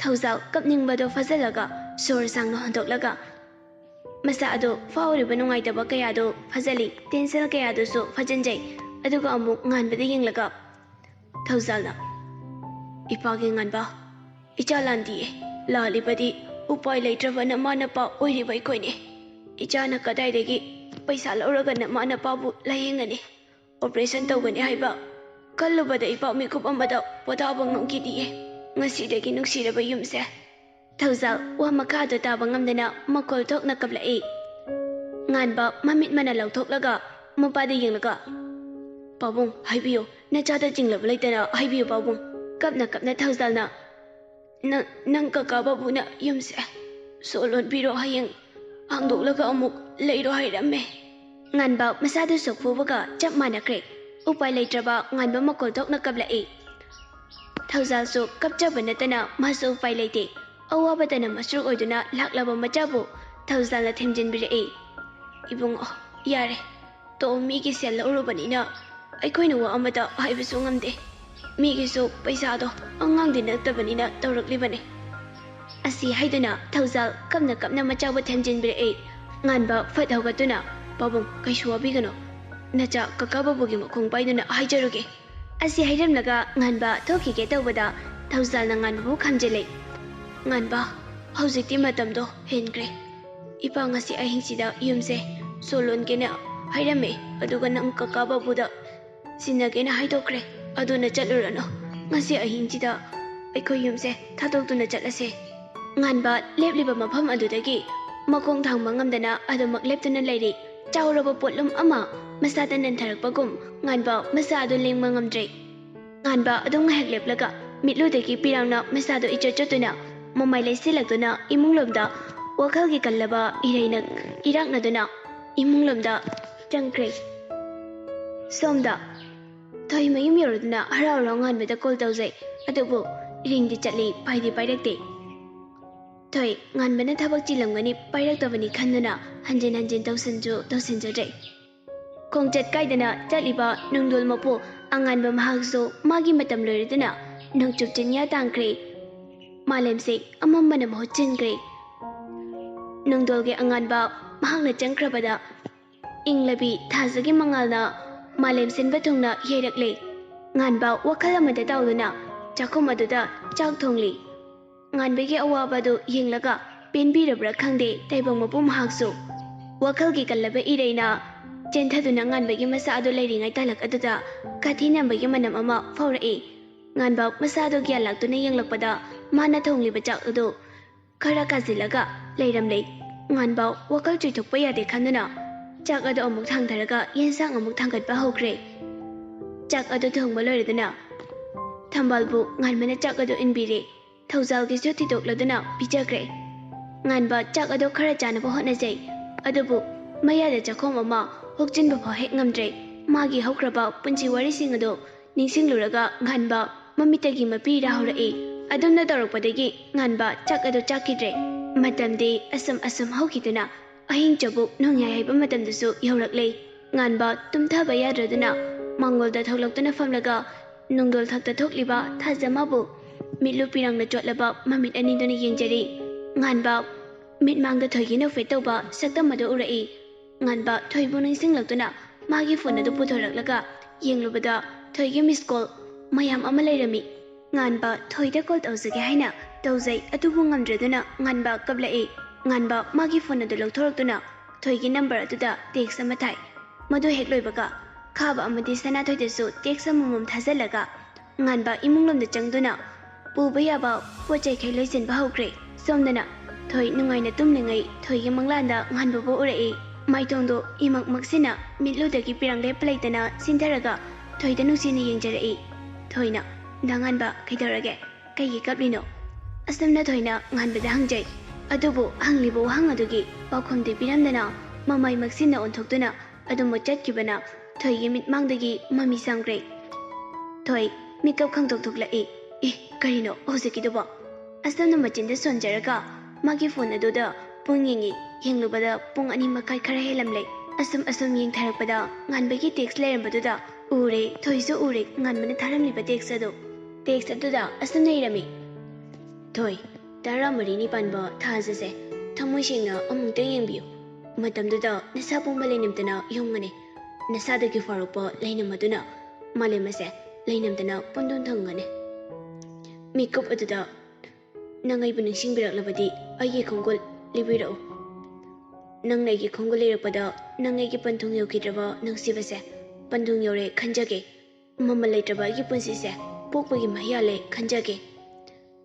ꯊꯧꯖꯥꯜ ꯀꯞꯅꯤꯡꯕꯗꯣ ꯐꯥꯖꯤꯜꯂꯒ ꯁꯣꯔ ꯁꯥꯡꯅ ꯍꯣꯟꯗꯣꯛꯂꯒ ꯃꯁꯥ ꯑꯗꯨ ꯐꯥꯎꯔꯤꯕ ꯅꯨꯡꯉꯥꯏꯇꯕ ꯀꯌꯥꯗꯨ ꯐꯥꯖꯤꯜꯂꯤ, tension ꯀꯌꯥꯗꯨꯁꯨ ꯐꯥꯖꯤꯟꯖꯩ꯫ ꯑꯗꯨꯒ ꯑꯃꯨꯛ ꯉꯥꯟꯕꯗ ꯌꯦꯡꯂꯒ ꯊꯧꯖꯥꯜꯅ, "ꯏꯄꯥꯒꯤ ꯉꯥꯟꯕ, ꯏꯆꯥ ꯂꯥꯟꯗꯤꯌꯦ꯫ ꯂꯥꯜꯂꯤꯕꯗꯤ ꯎꯄꯥꯏ ꯂꯩꯇ꯭ꯔꯕ ꯅꯃꯥ ꯅꯄꯥ ꯑꯣꯏꯔꯤꯕ ꯑꯩꯈꯣꯏꯅꯦ꯫ ꯏꯆꯥꯅ ꯀꯗꯥꯏꯗꯒꯤ ꯄꯩꯁꯥ ꯂꯧꯔꯒ ꯅꯃꯥ ꯅꯄꯥꯕꯨ ꯂꯥꯌꯦꯡꯒꯅꯤ? Operation ꯇꯧꯒꯅꯤ ꯍꯥꯏꯕ ꯈꯜꯂꯨꯕꯗ ꯏꯄꯥ ꯃꯤꯀꯨꯞ ꯑꯃꯗ ꯄꯣꯊꯥꯕ ꯉꯝꯈꯤꯗꯤꯌꯦ꯫ ꯉꯁꯤꯗꯒꯤ ꯅꯨꯡꯁꯤꯔꯕ ꯌꯨꯝꯁꯦ"꯫ ꯊꯧꯖꯥꯜ ꯋꯥ ꯃꯈꯥꯗ ꯇꯥꯕ ꯉꯝꯗꯅ ꯃꯈꯣꯜ ꯊꯣꯛꯅ ꯀꯞꯂꯛꯏ꯫ ꯉꯥꯟꯕ ꯃꯃꯤꯠ ꯃꯅꯥ ꯂꯥꯎꯊꯣꯛꯂꯒ ꯃꯄꯥꯗ ꯌꯦꯡꯂꯒ, "ꯄꯥꯕꯨꯡ, ꯍꯥꯏꯕꯤꯌꯨ, ꯅꯆꯥꯗ ꯆꯤꯡꯂꯕ ꯂꯩꯇꯅ ꯍꯥꯏꯕꯤꯌꯨ ꯄꯥꯕꯨꯡ"꯫ ꯀꯞꯅ ꯀꯞꯅ ꯊꯧꯖꯥꯜꯅ, "ꯅꯪ, ꯅꯪ ꯀꯀꯥ ꯕꯥꯕꯨꯅ ꯌꯨꯝꯁꯦ ꯁꯣ ꯂꯣꯟꯕꯤꯔꯣ, ꯍꯌꯦꯡ ꯍꯥꯡꯗꯣꯛꯂꯒ ꯑꯃꯨꯛ ꯂꯩꯔꯣ ꯍꯥꯏꯔꯝꯃꯦ"꯫ ꯉꯥꯟꯕ ꯃꯁꯥꯗꯨ ꯁꯣꯛ ꯐꯨꯕꯒ ꯆꯞ ꯃꯥꯟꯅꯈ꯭ꯔꯦ꯫ ꯎꯄꯥꯏ ꯂꯩꯇ꯭ꯔꯕ ꯉꯥꯟꯕ ꯃꯈꯣꯜ ꯊꯣꯛꯅ ꯀꯞꯂꯛꯏ꯫ ꯊꯧꯖꯥꯜꯁꯨ ꯀꯞꯆꯕ ꯅꯠꯇꯅ ꯃꯥꯁꯨ ꯎꯄꯥꯏ ꯂꯩꯇꯦ꯫ ꯑꯋꯥꯕꯇꯅ ꯃꯁꯔꯨꯛ ꯑꯣꯏꯗꯨꯅ ꯂꯥꯛꯂꯕ ꯃꯆꯥꯕꯨ ꯊꯧꯖꯥꯜꯅ ꯊꯦꯝꯖꯤꯟꯕꯤꯔꯛꯏ꯫ "ꯏꯕꯨꯡꯉꯣ, ꯌꯥꯔꯦ, ꯇꯣ, ꯃꯤꯒꯤ ꯁꯦꯜ ꯂꯧꯔꯨꯕꯅꯤꯅ ꯑꯩꯈꯣꯏꯅ ꯋꯥ ꯑꯃꯇ ꯍꯥꯏꯕꯁꯨ ꯉꯝꯗꯦ꯫ ꯃꯤꯒꯤꯁꯨ ꯄꯩꯁꯥꯗꯣ ꯑꯉꯥꯡꯗꯤ ꯅꯠꯇꯕꯅꯤꯅ ꯇꯧꯔꯛꯂꯤꯕꯅꯤ"꯫ ꯑꯁꯤ ꯍꯥꯏꯗꯨꯅ ꯊꯧꯖꯥꯜ ꯀꯞꯅ ꯀꯞꯅ ꯃꯆꯥꯕꯨ ꯊꯦꯝꯖꯤꯟꯕꯤꯔꯛꯏ꯫ ꯉꯥꯟꯕ ꯐꯠ ꯍꯧꯒꯠꯇꯨꯅ, "ꯄꯥꯕꯨꯡ, ꯀꯩꯁꯨ ꯋꯥꯕꯤꯒꯅꯨ꯫ ꯅꯆꯥ ꯀꯀꯥ ꯕꯥꯕꯨꯒꯤ ꯃꯈꯣꯡ ꯄꯥꯏꯗꯨꯅ ꯍꯥꯏꯖꯔꯨꯒꯦ"꯫ ꯑꯁꯤ ꯍꯥꯏꯔꯝꯂꯒ ꯉꯥꯟꯕ ꯊꯣꯛꯈꯤꯒꯦ ꯇꯧꯕꯗ ꯊꯧꯖꯥꯜꯅ ꯉꯥꯟꯕꯕꯨ ꯈꯥꯝꯖꯤꯜꯂꯦ꯫ "ꯉꯥꯟꯕ, ꯍꯧꯖꯤꯛꯇꯤ ꯃꯇꯝꯗꯣ ꯍꯦꯟꯈ꯭ꯔꯦ꯫ ꯏꯄꯥ ꯉꯁꯤ ꯑꯍꯤꯡꯁꯤꯗ ꯌꯨꯝꯁꯦ ꯁꯣ ꯂꯣꯟꯒꯦꯅ ꯍꯥꯏꯔꯝꯃꯦ, ꯑꯗꯨꯒ ꯅꯪ ꯀꯀꯥ ꯕꯥꯕꯨꯗ ꯁꯤꯟꯅꯒꯦꯅ ꯍꯥꯏꯗꯣꯛꯈ꯭ꯔꯦ꯫ ꯑꯗꯨꯅ ꯆꯠꯂꯨꯔꯅꯨ꯫ ꯉꯁꯤ ꯑꯍꯤꯡꯁꯤꯗ ꯑꯩꯈꯣꯏ ꯌꯨꯝꯁꯦ ꯊꯥꯗꯣꯛꯇꯨꯅ ꯆꯠꯂꯁꯦ"꯫ ꯉꯥꯟꯕ ꯂꯦꯞꯂꯤꯕ ꯃꯐꯝ ꯑꯗꯨꯗꯒꯤ ꯃꯈꯣꯡ ꯊꯥꯡꯕ ꯉꯝꯗꯅ ꯑꯗꯨꯃꯛ ꯂꯦꯞꯇꯨꯅ ꯂꯩꯔꯤ꯫ ꯆꯥꯎꯔꯕ ꯄꯣꯠꯂꯨꯝ ꯑꯃ ꯃꯁꯥꯗ ꯅꯟꯊꯔꯛꯄꯒꯨꯝ ꯉꯥꯟꯕ ꯃꯁꯥ ꯑꯗꯨ ꯂꯦꯡꯕ ꯉꯝꯗ꯭ꯔꯦ꯫ ꯉꯥꯟꯕ ꯑꯗꯨꯝ ꯉꯥꯏꯍꯥꯛ ꯂꯦꯞꯂꯒ ꯃꯤꯠꯂꯨꯗꯒꯤ ꯄꯤꯔꯥꯡꯅ ꯃꯁꯥꯗꯨ ꯏꯆꯠ ꯆꯠꯇꯨꯅ ꯃꯃꯥꯏ ꯂꯩꯁꯤꯜꯂꯛꯇꯨꯅ ꯏꯃꯨꯡꯂꯣꯝꯗ ꯋꯥꯈꯜꯒꯤ ꯀꯜꯂꯕ ꯏꯔꯩꯅ ꯏꯔꯥꯛꯅꯗꯨꯅ ꯏꯃꯨꯡꯂꯣꯝꯗ ꯆꯪꯈ꯭ꯔꯦ꯫ ꯁꯣꯝꯗ ꯊꯣꯏ ꯃꯌꯨꯝ ꯌꯧꯔꯗꯨꯅ ꯍꯔꯥꯎ ꯍꯔꯥꯎ ꯉꯥꯟꯕꯗ call ꯇꯧꯖꯩ꯫ ꯑꯗꯨꯕꯨ ringꯗꯤ ꯆꯠꯂꯤ, ꯄꯥꯏꯗꯤ ꯄꯥꯏꯔꯛꯇꯦ꯫ ꯊꯣꯏ ꯉꯥꯟꯕꯅ ꯊꯕꯛ ꯆꯤꯜꯂꯝꯒꯅꯤ, ꯄꯥꯏꯔꯛꯇꯕꯅꯤ ꯈꯟꯗꯨꯅ ꯍꯟꯖꯤꯟ ꯍꯟꯖꯤꯟ ꯇꯧꯁꯤꯟꯁꯨ ꯇꯧꯁꯤꯟꯖꯗ꯭ꯔꯦ꯫ ꯈꯣꯡꯆꯠ ꯀꯥꯏꯗꯅ ꯆꯠꯂꯤꯕ ꯅꯨꯡꯗꯣꯜ ꯃꯄꯨ ꯑꯉꯥꯟꯕ ꯃꯍꯥꯛꯁꯨ ꯃꯥꯒꯤ ꯃꯇꯝ ꯂꯣꯏꯔꯗꯨꯅ ꯅꯣꯡꯆꯨꯞ ꯆꯤꯡꯌꯥ ꯇꯥꯡꯈ꯭ꯔꯦ꯫ ꯃꯥꯂꯦꯝꯁꯦ ꯑꯃꯝꯕꯅ ꯃꯍꯨꯠ ꯁꯤꯟꯈ꯭ꯔꯦ꯫ ꯅꯣꯡꯗꯣꯜꯒꯤ ꯑꯉꯥꯟꯕ ꯃꯍꯥꯛꯅ ꯆꯪꯈ꯭ꯔꯕꯗ, ꯏꯪꯂꯕꯤ ꯊꯥꯖꯒꯤ ꯃꯉꯥꯜꯅ ꯃꯥꯂꯦꯝ ꯁꯤꯟꯕ ꯊꯨꯡꯅ ꯌꯩꯔꯛꯂꯦ꯫ ꯉꯥꯟꯕ ꯋꯥꯈꯜ ꯑꯃꯗ ꯇꯥꯎꯗꯨꯅ ꯆꯥꯛꯈꯨꯝ ꯑꯗꯨꯗ ꯆꯥꯛ ꯊꯣꯡꯂꯤ꯫ ꯉꯥꯟꯕꯒꯤ ꯑꯋꯥꯕ ꯑꯗꯨ ꯌꯦꯡꯂꯒ ꯄꯦꯟꯕꯤꯔꯕ꯭ꯔꯥ ꯈꯪꯗꯦ ꯇꯥꯏꯕꯪ ꯃꯄꯨ ꯃꯍꯥꯛꯁꯨ꯫ ꯋꯥꯈꯜꯒꯤ ꯀꯜꯂꯕ ꯏꯔꯩꯅ ꯆꯦꯟꯊꯗꯨꯅ ꯉꯥꯟꯕꯒꯤ ꯃꯁꯥ ꯑꯗꯨ ꯂꯩꯔꯤꯉꯩ ꯇꯥꯂꯛ ꯑꯗꯨꯗ ꯀꯥꯊꯤ ꯅꯝꯕꯒꯤ ꯃꯅꯝ ꯑꯃ ꯐꯥꯎꯔꯛꯏ꯫ ꯉꯥꯟꯕ ꯃꯁꯥꯗꯨ ꯒ꯭ꯌꯥꯟ ꯂꯥꯛꯇꯨꯅ ꯌꯦꯡꯂꯛꯄꯗ ꯃꯥꯅ ꯊꯣꯡꯂꯤꯕ ꯆꯥꯛ ꯑꯗꯨ ꯈꯔ ꯀꯥꯁꯤꯜꯂꯒ ꯂꯩꯔꯝꯂꯦ꯫ ꯉꯥꯟꯕ ꯋꯥꯈꯜ ꯆꯣꯏꯊꯣꯛꯄ ꯌꯥꯗꯦ ꯈꯟꯗꯨꯅ ꯆꯥꯛ ꯑꯗꯨ ꯑꯃꯨꯛ ꯊꯥꯡꯊꯔꯒ ꯌꯦꯟꯁꯥꯡ ꯑꯃꯨꯛ ꯊꯥꯡꯒꯠꯄ ꯍꯧꯈ꯭ꯔꯦ꯫ ꯆꯥꯛ ꯑꯗꯨ ꯊꯣꯡꯕ ꯂꯣꯏꯔꯗꯨꯅ ꯊꯝꯕꯥꯜꯕꯨ ꯉꯥꯟꯕꯅ ꯆꯥꯛ ꯑꯗꯨ ꯏꯟꯕꯤꯔꯦ꯫ ꯊꯧꯖꯥꯜꯒꯤꯁꯨ ꯊꯤꯗꯣꯛꯂꯗꯨꯅ ꯄꯤꯖꯈ꯭ꯔꯦ꯫ ꯉꯥꯟꯕ ꯆꯥꯛ ꯑꯗꯨ ꯈꯔ ꯆꯥꯅꯕ ꯍꯣꯠꯅꯖꯩ꯫ ꯑꯗꯨꯕꯨ ꯃꯌꯥꯗ ꯆꯥꯛꯈꯣꯝ ꯑꯃ ꯍꯨꯛꯆꯤꯟꯕ ꯐꯥꯎ ꯍꯦꯛ ꯉꯝꯗ꯭ꯔꯦ꯫ ꯃꯥꯒꯤ ꯍꯧꯈ꯭ꯔꯕ ꯄꯨꯟꯁꯤ ꯋꯥꯔꯤꯁꯤꯡ ꯑꯗꯨ ꯅꯤꯡꯁꯤꯡꯂꯨꯔꯒ ꯉꯥꯟꯕ ꯃꯃꯤꯠꯇꯒꯤ ꯃꯄꯤ ꯏꯔꯥ ꯍꯧꯔꯛꯏ꯫ ꯑꯗꯨꯝꯅ ꯇꯧꯔꯛꯄꯗꯒꯤ ꯉꯥꯟꯕ ꯆꯥꯛ ꯑꯗꯨ ꯆꯥꯈꯤꯗ꯭ꯔꯦ꯫ ꯃꯇꯝꯗꯤ ꯑꯁꯨꯝ ꯑꯁꯨꯝ ꯍꯧꯈꯤꯗꯨꯅ ꯑꯍꯤꯡ ꯆꯕꯨꯛ ꯅꯣꯡꯌꯥꯏ ꯍꯥꯏꯕ ꯃꯇꯝꯗꯁꯨ ꯌꯧꯔꯛꯂꯦ꯫ ꯉꯥꯟꯕ ꯇꯨꯝꯊꯕ ꯌꯥꯗ꯭ꯔꯗꯨꯅ ꯃꯥꯡꯒꯣꯜꯗ ꯊꯣꯛꯂꯛꯇꯨꯅ ꯐꯝꯂꯒ ꯅꯣꯡꯗꯣꯜ ꯊꯛꯇ ꯊꯣꯛꯂꯤꯕ ꯊꯥꯖ ꯃꯥꯕꯨ ꯃꯤꯠꯂꯨ ꯄꯤꯔꯥꯡꯅ ꯆꯣꯠꯂꯕ ꯃꯃꯤꯠ ꯑꯅꯤꯗꯨꯅ ꯌꯦꯡꯖꯔꯤ꯫ ꯉꯥꯟꯕ ꯃꯤꯠꯃꯥꯡꯗ ꯊꯣꯏꯒꯤ ꯅꯣꯛꯐꯦꯠ ꯇꯧꯕ ꯁꯛꯇꯝ ꯑꯗꯨ ꯎꯔꯛꯏ꯫ ꯉꯥꯟꯕ ꯊꯣꯏꯕꯨ ꯅꯤꯡꯁꯤꯡꯂꯛꯇꯨꯅ ꯃꯥꯒꯤ ꯐꯣꯟ ꯑꯗꯨ ꯄꯨꯊꯣꯔꯛꯂꯒ ꯌꯦꯡꯂꯨꯕꯗ ꯊꯣꯏꯒꯤ ꯃꯤꯁ ꯀꯣꯜ ꯃꯌꯥꯝ ꯑꯃ ꯂꯩꯔꯝꯃꯤ꯫ ꯉꯥꯟꯕ ꯊꯣꯏꯗ ꯀꯣꯜ ꯇꯧꯖꯒꯦ ꯍꯥꯏꯅ ꯇꯧꯖꯩ, ꯑꯗꯨꯕꯨ ꯉꯝꯗ꯭ꯔꯗꯨꯅ ꯉꯥꯟꯕ ꯀꯞꯂꯛꯏ꯫ ꯉꯥꯟꯕ ꯃꯥꯒꯤ ꯐꯣꯟ ꯑꯗꯨ ꯂꯧꯊꯣꯔꯛꯇꯨꯅ ꯊꯣꯏꯒꯤ ꯅꯝꯕꯔ ꯑꯗꯨꯗ ꯇꯦꯛꯁ ꯑꯃ ꯊꯥꯏ꯫ ꯃꯗꯨ ꯍꯦꯛ ꯂꯣꯏꯕꯒ ꯈꯥꯕ ꯑꯃꯗꯤ ꯁꯅꯥꯊꯣꯏꯗꯁꯨ ꯇꯦꯛꯁ ꯑꯃꯃꯝ ꯊꯥꯖꯤꯜꯂꯒ ꯉꯥꯟꯕ ꯏꯃꯨꯡ ꯂꯣꯝꯗ ꯆꯪꯗꯨꯅ ꯄꯨꯕ ꯌꯥꯕ ꯄꯣꯠ ꯆꯩꯈꯩ ꯂꯣꯏꯁꯤꯟꯕ ꯍꯧꯈ꯭ꯔꯦ꯫ ꯁꯣꯝꯗꯅ ꯊꯣꯏ ꯅꯨꯡꯉꯥꯏꯅ ꯇꯨꯝꯂꯤꯉꯩ ꯊꯣꯏꯒꯤ ꯃꯪꯂꯥꯟꯗ ꯉꯥꯟꯕꯕꯨ ꯎꯔꯛꯏ꯫ ꯃꯥꯏꯊꯣꯡꯗꯣ ꯏꯃꯛ ꯃꯛꯁꯤꯟꯅ ꯃꯤꯠꯂꯨꯗꯒꯤ ꯄꯤꯔꯥꯡ ꯂꯦꯞꯄ ꯂꯩꯇꯅ ꯁꯤꯟꯊꯔꯒ ꯊꯣꯏꯗ ꯅꯨꯡꯁꯤꯅ ꯌꯦꯡꯖꯔꯛꯏ꯫ ꯊꯣꯏꯅ, "ꯗꯥ ꯉꯥꯟꯕ, ꯀꯩꯗꯧꯔꯒꯦ? ꯀꯩꯒꯤ ꯀꯞꯂꯤꯅꯣ?" ꯑꯁꯨꯝꯅ ꯊꯣꯏꯅ ꯉꯥꯟꯕꯗ ꯍꯪꯖꯩ꯫ ꯑꯗꯨꯕꯨ ꯍꯪꯂꯤꯕ ꯋꯥꯍꯪ ꯑꯗꯨꯒꯤ ꯄꯥꯎꯈꯨꯝꯗꯤ ꯄꯤꯔꯝꯗꯅ ꯃꯃꯥꯏ ꯃꯛꯁꯤꯟꯅ ꯑꯣꯟꯊꯣꯛꯇꯨꯅ ꯑꯗꯨꯝ ꯆꯠꯈꯤꯕꯅ ꯊꯣꯏꯒꯤ ꯃꯤꯠꯃꯥꯡꯗꯒꯤ ꯃꯃꯤ ꯆꯪꯈ꯭ꯔꯦ꯫ ꯊꯣꯏ ꯃꯤꯀꯞ ꯈꯪꯗꯣꯛ ꯊꯣꯛꯂꯛꯏ꯫ "ꯑꯦ, ꯀꯔꯤꯅꯣ ꯍꯧꯖꯤꯛꯀꯤꯗꯨꯕꯣ?" ꯑꯁꯨꯝꯅ ꯃꯆꯤꯟꯗ ꯁꯣꯟꯖꯔꯒ ꯃꯥꯒꯤ ꯐꯣꯟ ꯑꯗꯨꯗ ꯄꯨꯡ ꯌꯦꯡꯉꯤ꯫ ꯌꯦꯡꯂꯨꯕꯗ ꯄꯨꯡ ꯑꯅꯤ ꯃꯈꯥꯏ ꯈꯔ ꯍꯦꯜꯂꯝꯂꯦ꯫ ꯑꯁꯨꯝ ꯑꯁꯨꯝ ꯌꯦꯡꯊꯔꯛꯄꯗ ꯉꯥꯟꯕꯒꯤ ꯇꯦꯛꯁ ꯂꯩꯔꯝꯕꯗꯨꯗ ꯎꯔꯦ, ꯊꯣꯏꯁꯨ ꯎꯔꯦ ꯉꯥꯟꯕꯅ ꯊꯥꯔꯝꯂꯤꯕ ꯇꯦꯛꯁ ꯑꯗꯨ꯫ ꯇꯦꯛꯁ ꯑꯗꯨꯗ ꯑꯁꯨꯝꯅ ꯏꯔꯝꯃꯤ꯫ ꯊꯣꯏ, ꯇꯔꯥꯃꯔꯤꯅꯤ ꯄꯥꯟꯕ ꯊꯥꯖꯁꯦ ꯊꯃꯣꯏ ꯁꯦꯡꯅ ꯑꯃꯨꯛꯇ ꯌꯦꯡꯕꯤꯌꯨ꯫ ꯃꯇꯝꯗꯨꯗ ꯅꯁꯥ ꯄꯨꯝꯕ ꯂꯩꯅꯝꯇꯅ ꯌꯣꯝꯒꯅꯤ꯫ ꯅꯁꯥꯗꯒꯤ ꯐꯥꯎꯔꯛꯄ ꯂꯩꯅꯝ ꯑꯗꯨꯅ ꯃꯥꯂꯦꯝ ꯑꯁꯦ ꯂꯩꯅꯝꯇꯅ ꯄꯨꯟꯗꯨꯝ ꯊꯝꯒꯅꯤ꯫ ꯃꯤꯀꯨꯞ ꯑꯗꯨꯗ ꯅꯪ ꯑꯩꯕꯨ ꯅꯤꯡꯁꯤꯡꯕꯤꯔꯛꯂꯕꯗꯤ ꯑꯩꯒꯤ ꯈꯣꯡꯒꯨꯜ ꯂꯤꯕꯤꯔꯛꯎ꯫ ꯅꯪꯅ ꯑꯩꯒꯤ ꯈꯣꯡꯒꯨꯜ ꯂꯤꯔꯛꯄꯗ ꯅꯪ ꯑꯩꯒꯤ ꯄꯟꯊꯨꯡ ꯌꯧꯈꯤꯗ꯭ꯔꯕ ꯅꯨꯡꯁꯤꯕꯁꯦ ꯄꯟꯊꯨꯡ ꯌꯧꯔꯦ ꯈꯟꯖꯒꯦ꯫ ꯃꯃꯜ ꯂꯩꯇ꯭ꯔꯕ ꯑꯩꯒꯤ ꯄꯨꯟꯁꯤꯁꯦ ꯄꯣꯛꯄꯒꯤ ꯃꯍꯩ ꯌꯥꯜꯂꯦ ꯈꯟꯖꯒꯦ꯫